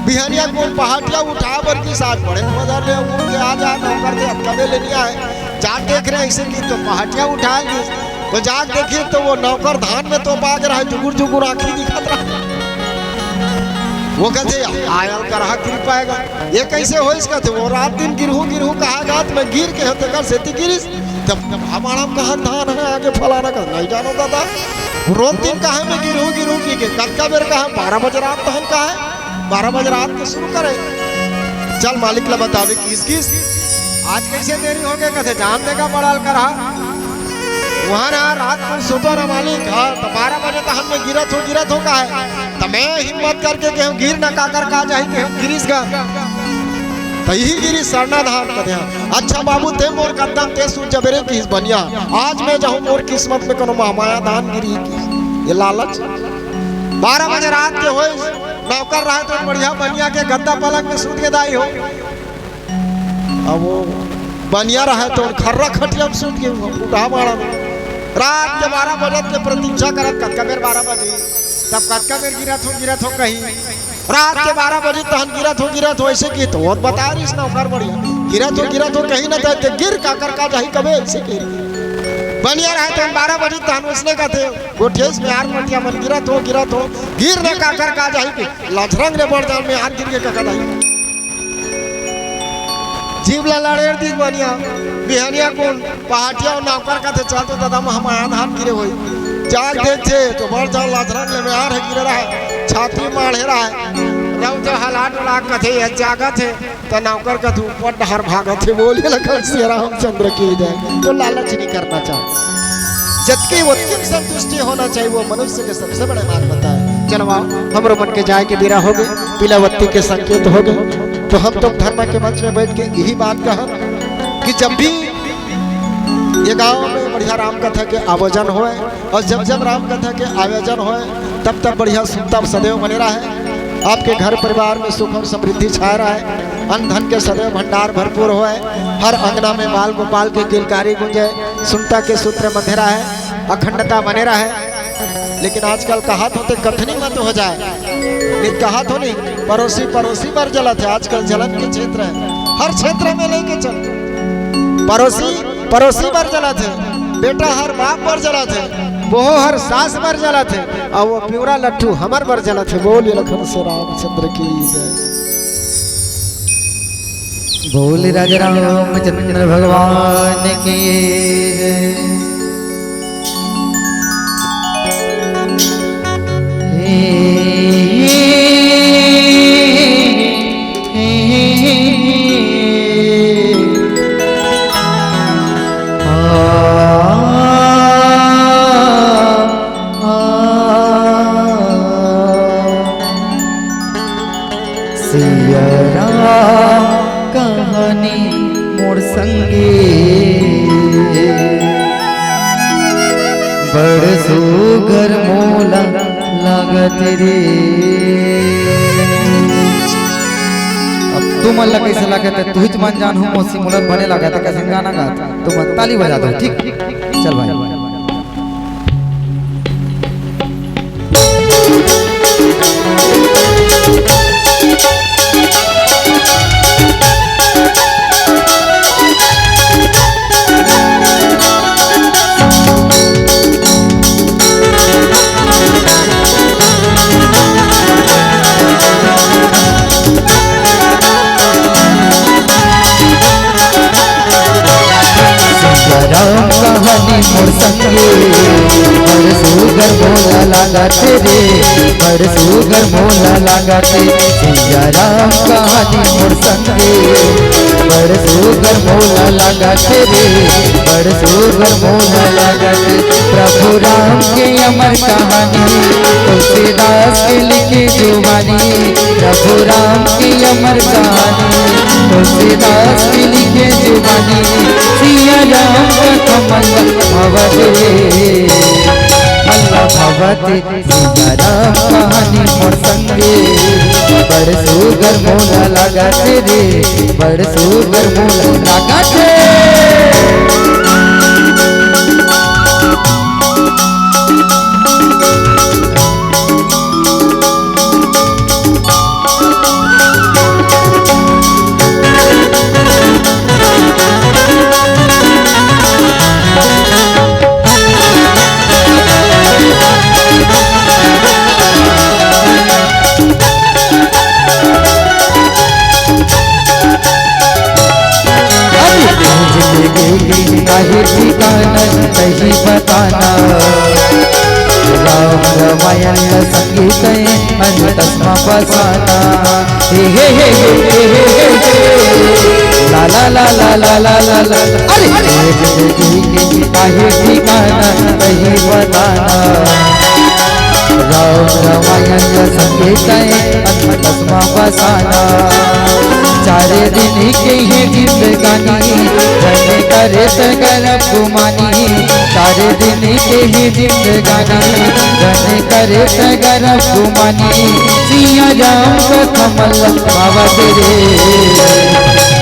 बिहनिया कुन पहाटिया उठा बर गिस, आज बड़े मजा ले उठ के आ जा नौकर दे, अतका बेर ले नहीं आए। जात देख रहे ऐसे की तो पहाटिया उठा गिस, तो जात देखी तो वो नौकर धान में तोपा गे रहा, जुगुर जुगुर आंखी दिखत रहा। वो कथे, "आयल करहा कृपा है गा।" ये कैसे होइस कथे, वो रात दिन गिरहूं गिरहूं कहा गा, तो मैं गिर के हंव, तेकर सेती गिरिस। जब, जब हमारा कहा धान है आगे फलाना का नहीं जानो दादा। रोज दिन कहा मैं गिरहूं गिरहूं की के, कतका बेर कहा, बारह बजे रात तहन कहा है, बारह बजे रात के शुरू करे। चल मालिक ला बतावे किस किस, आज कैसे देरी हो गए, कथे जान देगा बड़ाल करा। वहां ना रात को सुतो ना मालिक, हाँ, तो बारह बजे तहन मैं गिरत हंव, गिरत हंव कहा है। त मैं हिम्मत करके केहेंव, गिर न काकर का जाही, केहेंव गिरिस गा। त इही गिरिस सरना धान कथे। अच्छा बाबू, ते मोर कद्दम ते सूत जबे रे किहिस बनिया। आज मैं जाहूं, मोर किस्मत में कोनो महमाया धान गिरही किहिस। ये लालच। बारह बजे रात के होइस, नौकर रहे तो बढ़िया बनिया के गद्दा पलंग में सूत के दाई हो। अब वो बनिया रहे तो खर्रा खटिया में सूत गे, वो फूटा माड़ा में। रात के बारह बजे के प्रतीक्षा करत, कतका बेर बारह बजे, तब कतका बेर गिरत हंव, गिरत हंव कही। रात के बारह बजे तहन गिरत हंव, गिरत हंव, ऐसे की तो वो बता रहिस नौकर बढ़िया। गिरत हंव, गिरत हंव कही ना, ते गिर काकर का जाही कबे, ऐसे की। बनिया रहे तहन बारह बजे तहन उसने कथे, गोठियाइस म्यार पटिया मन, गिरत हंव, गिरत हंव, गिर ना काकर का जाही के। लछरंग ले बड़ जान म्यार गिर गे कका दाई। जीव ला लड़ेर दिस बनिया, बिहनिया कुन पहाटिया अउ नौकर कथे, "चल तो दादा, महमाया धान गिरे होही।" जाग देखथे तो बड़ जान लछरंग ले म्यार ह गिरे रहे, छाती माढ़े रहे। रउत हला डोला कथे, "ये जागत हे।" त नौकर कथे, "ऊपर डहर भागत हे।" बोलिए लखन सिया रामचंद्र की जय। तो लालच नहीं करना चाहिए, जतकी वतकी संतुष्टि होना चाहिए, वो मनुष्य के सबसे बड़े मार्ग बताए। चलो आओ, हमरो मन के जाए के बेरा हो गए, पीलावत्ती के संकेत हो गए। तो हम तो धर्म के मंच में बैठ के यही बात कहन कि जब भी ये गांव में बढ़िया राम कथा के आयोजन होए और जब जब राम कथा के आयोजन होए तब तक बढ़िया सुनता सदैव बने रहे, आपके घर परिवार में सुख और समृद्धि छाए रहे, अन्न धन के सदैव भंडार भरपूर होए, हर अंगना में बाल गोपाल के किलकारी गूंजे, सुनता के सूत्र मंधे रहे, अखंडता बने रहे। लेकिन आजकल कहात होते कथनी मत हो जाए, नित कहात हो नहीं, पड़ोसी पड़ोसी बर जलत हे। आजकल जलन के क्षेत्र हे, हर क्षेत्र में लेके चल, पड़ोसी पड़ोसी बर जलत हे, बेटा हर बाप बर जलत हे, बहू हर सास बर जलत हे, अउ वो पिंवरा लट्ठू हमर बर जलत हे। बोल लखन से रामचंद्र की जय। बोल राजा रामचंद्र भगवान की जय। सिया राम कहानी मोर संगे, बड़ सुघर मोला लागत रे। अब तुमन ला कइसे लागत हे, तुहिच मन जानहू, मौसी मोला बने लागत हे। कइसे गाना गात, तुमन ताली बजा दो, ठीक? चल भाई। राम कहानी मोर संगे, बड़ सुघर मोला लागत रे, बड़ सुघर मोला लागत। सिया राम कहानी मोर संगे, बड़ सुघर मोला लागत रे, बड़ सुघर मोला लागत। प्रभु राम के अमर कहानी, तुलसीदास के लिखे जुबानी। प्रभु राम की अमर कहानी, तुलसीदास की लिखे जुबानी। सिया राम कथा मल्ला भवत रे, मल्ला भवत। सिया राम कहानी मोर संगे, बड़ सुघर मोला लागत रे, बड़ सुघर मोला लागत रे। अरे जिंदगी की काहे ठिकाना, सही बताना। राम रमायण संगीत है, अन तसमा बसाना। हे, हे, हे। ला, ला, ला। अरे, ये जिंदगी की काहे ठिकाना, सही बताना। राम रमायण संगीत है, अन तसमा बसाना। चार दिन के ही जिंदगानी, जन करे त गरब गुमानी। चार दिन के ही जिंदगानी, जन करे त गरब गुमानी। सिया राम कथा मल्ला भवत रे,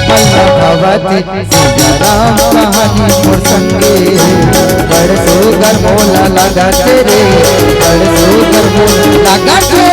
मल्ला भवत। सिया राम कहानी मोर संगे, बड़ सुघर मोला लागत रे, बड़ सुघर मोला लागत रे।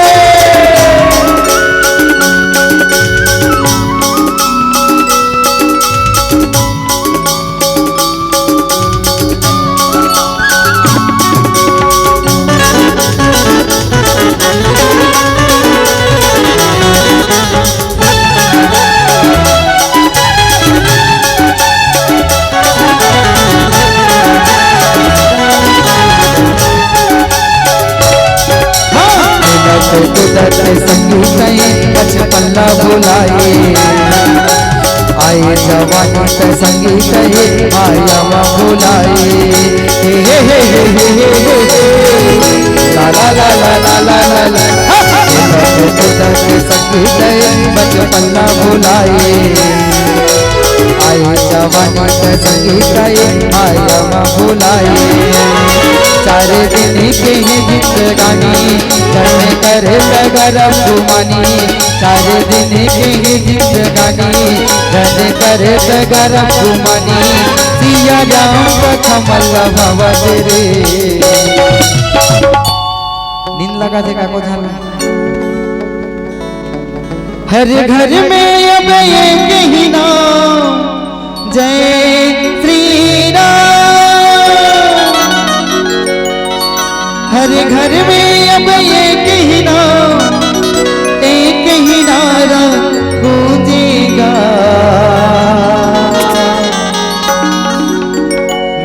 हाँ। मिलत जुलत संगी कहे बचपन ला भुलाए, आए जवानी त संगी कहे माया मा भुलाए। हे, हे, हे। ला, ला, ला। हाँ। मिलत जुलत संगी कहे बचपन ला भुलाए, आए जवानी पानी के संगी कहे आया म बुलाए। चार दिन के ही जिंदगानी, जन करे गरब गुमानी। चार दिन के ही जिंदगानी, जन करे गरब गुमानी। सिया राम कथा मल्ला भवत रे। नींद लगा थे का को झाला? हर घर में अब एक ही नाम, जय श्री राम। हर घर में अब एक ही नाम, एक ही नारा गूंजेगा।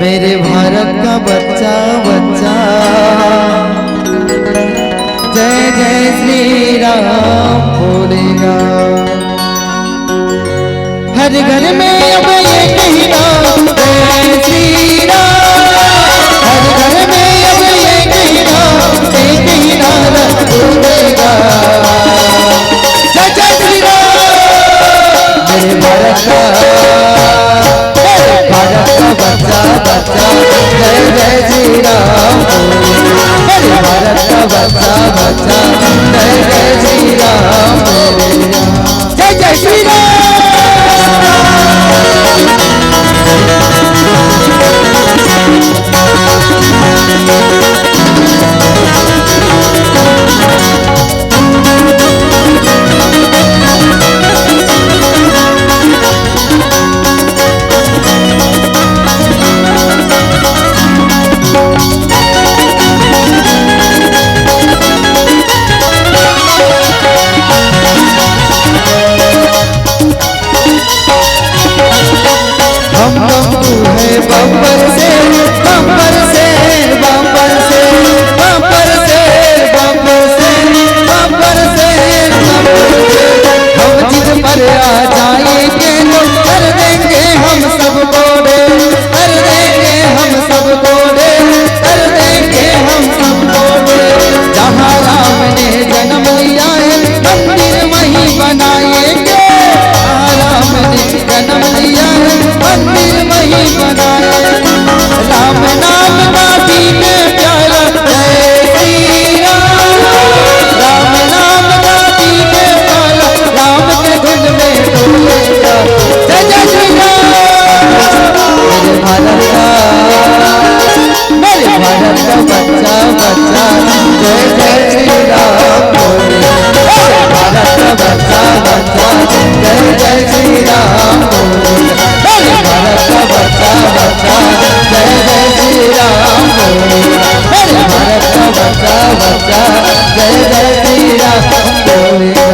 मेरे भारत का बच्चा, बच्चा जय जय श्री राम बोलेगा। हर घर में अब एक ही नाम, जय श्री राम। हर घर में अब एक ही नाम, एक ही नारा गूंजेगा। जय जय श्री राम। मेरे भारत का, मेरे भारत का बच्चा, बच्चा, जय जय श्री राम। मेरे भारत का बच्चा, बच्चा, जय जय श्री राम। जय जय श्री राम। हम बम्बू है बम्बर से, बम्बर से, बम्बर से, बम्बर से, बम्बर से, बम्बर से, बम्बर से। हम जिस पर आ जाएंगे तो कर देंगे हम सबको ढेर, कर देंगे हम सबको ढेर, कर देंगे हम सबको ढेर। जहाँ राम ने जन्म लिया है मंदिर वहीं बनाएंगे। जहाँ राम ने जन्म लिया है मंदिर वहीं बनाएंगे। राम नाम का पीने प्याला, जय श्री राम। राम नाम का पीने प्याला, राम के धुन में डोलेगा। जय जय श्री राम। मेरे भारत का, मेरे भारत का बच्चा, बच्चा, जय जय श्री राम बोले। मेरे भारत का बच्चा, बच्चा, जय जय श्री राम बोले। मेरे भारत का बच्चा, बच्चा, जय जय श्री राम बोले। मेरे भारत का बच्चा, बच्चा, जय जय श्री राम बोलेगा।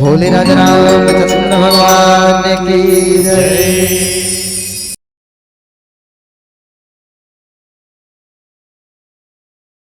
भोले राजा रामचंद्र भगवान की जय।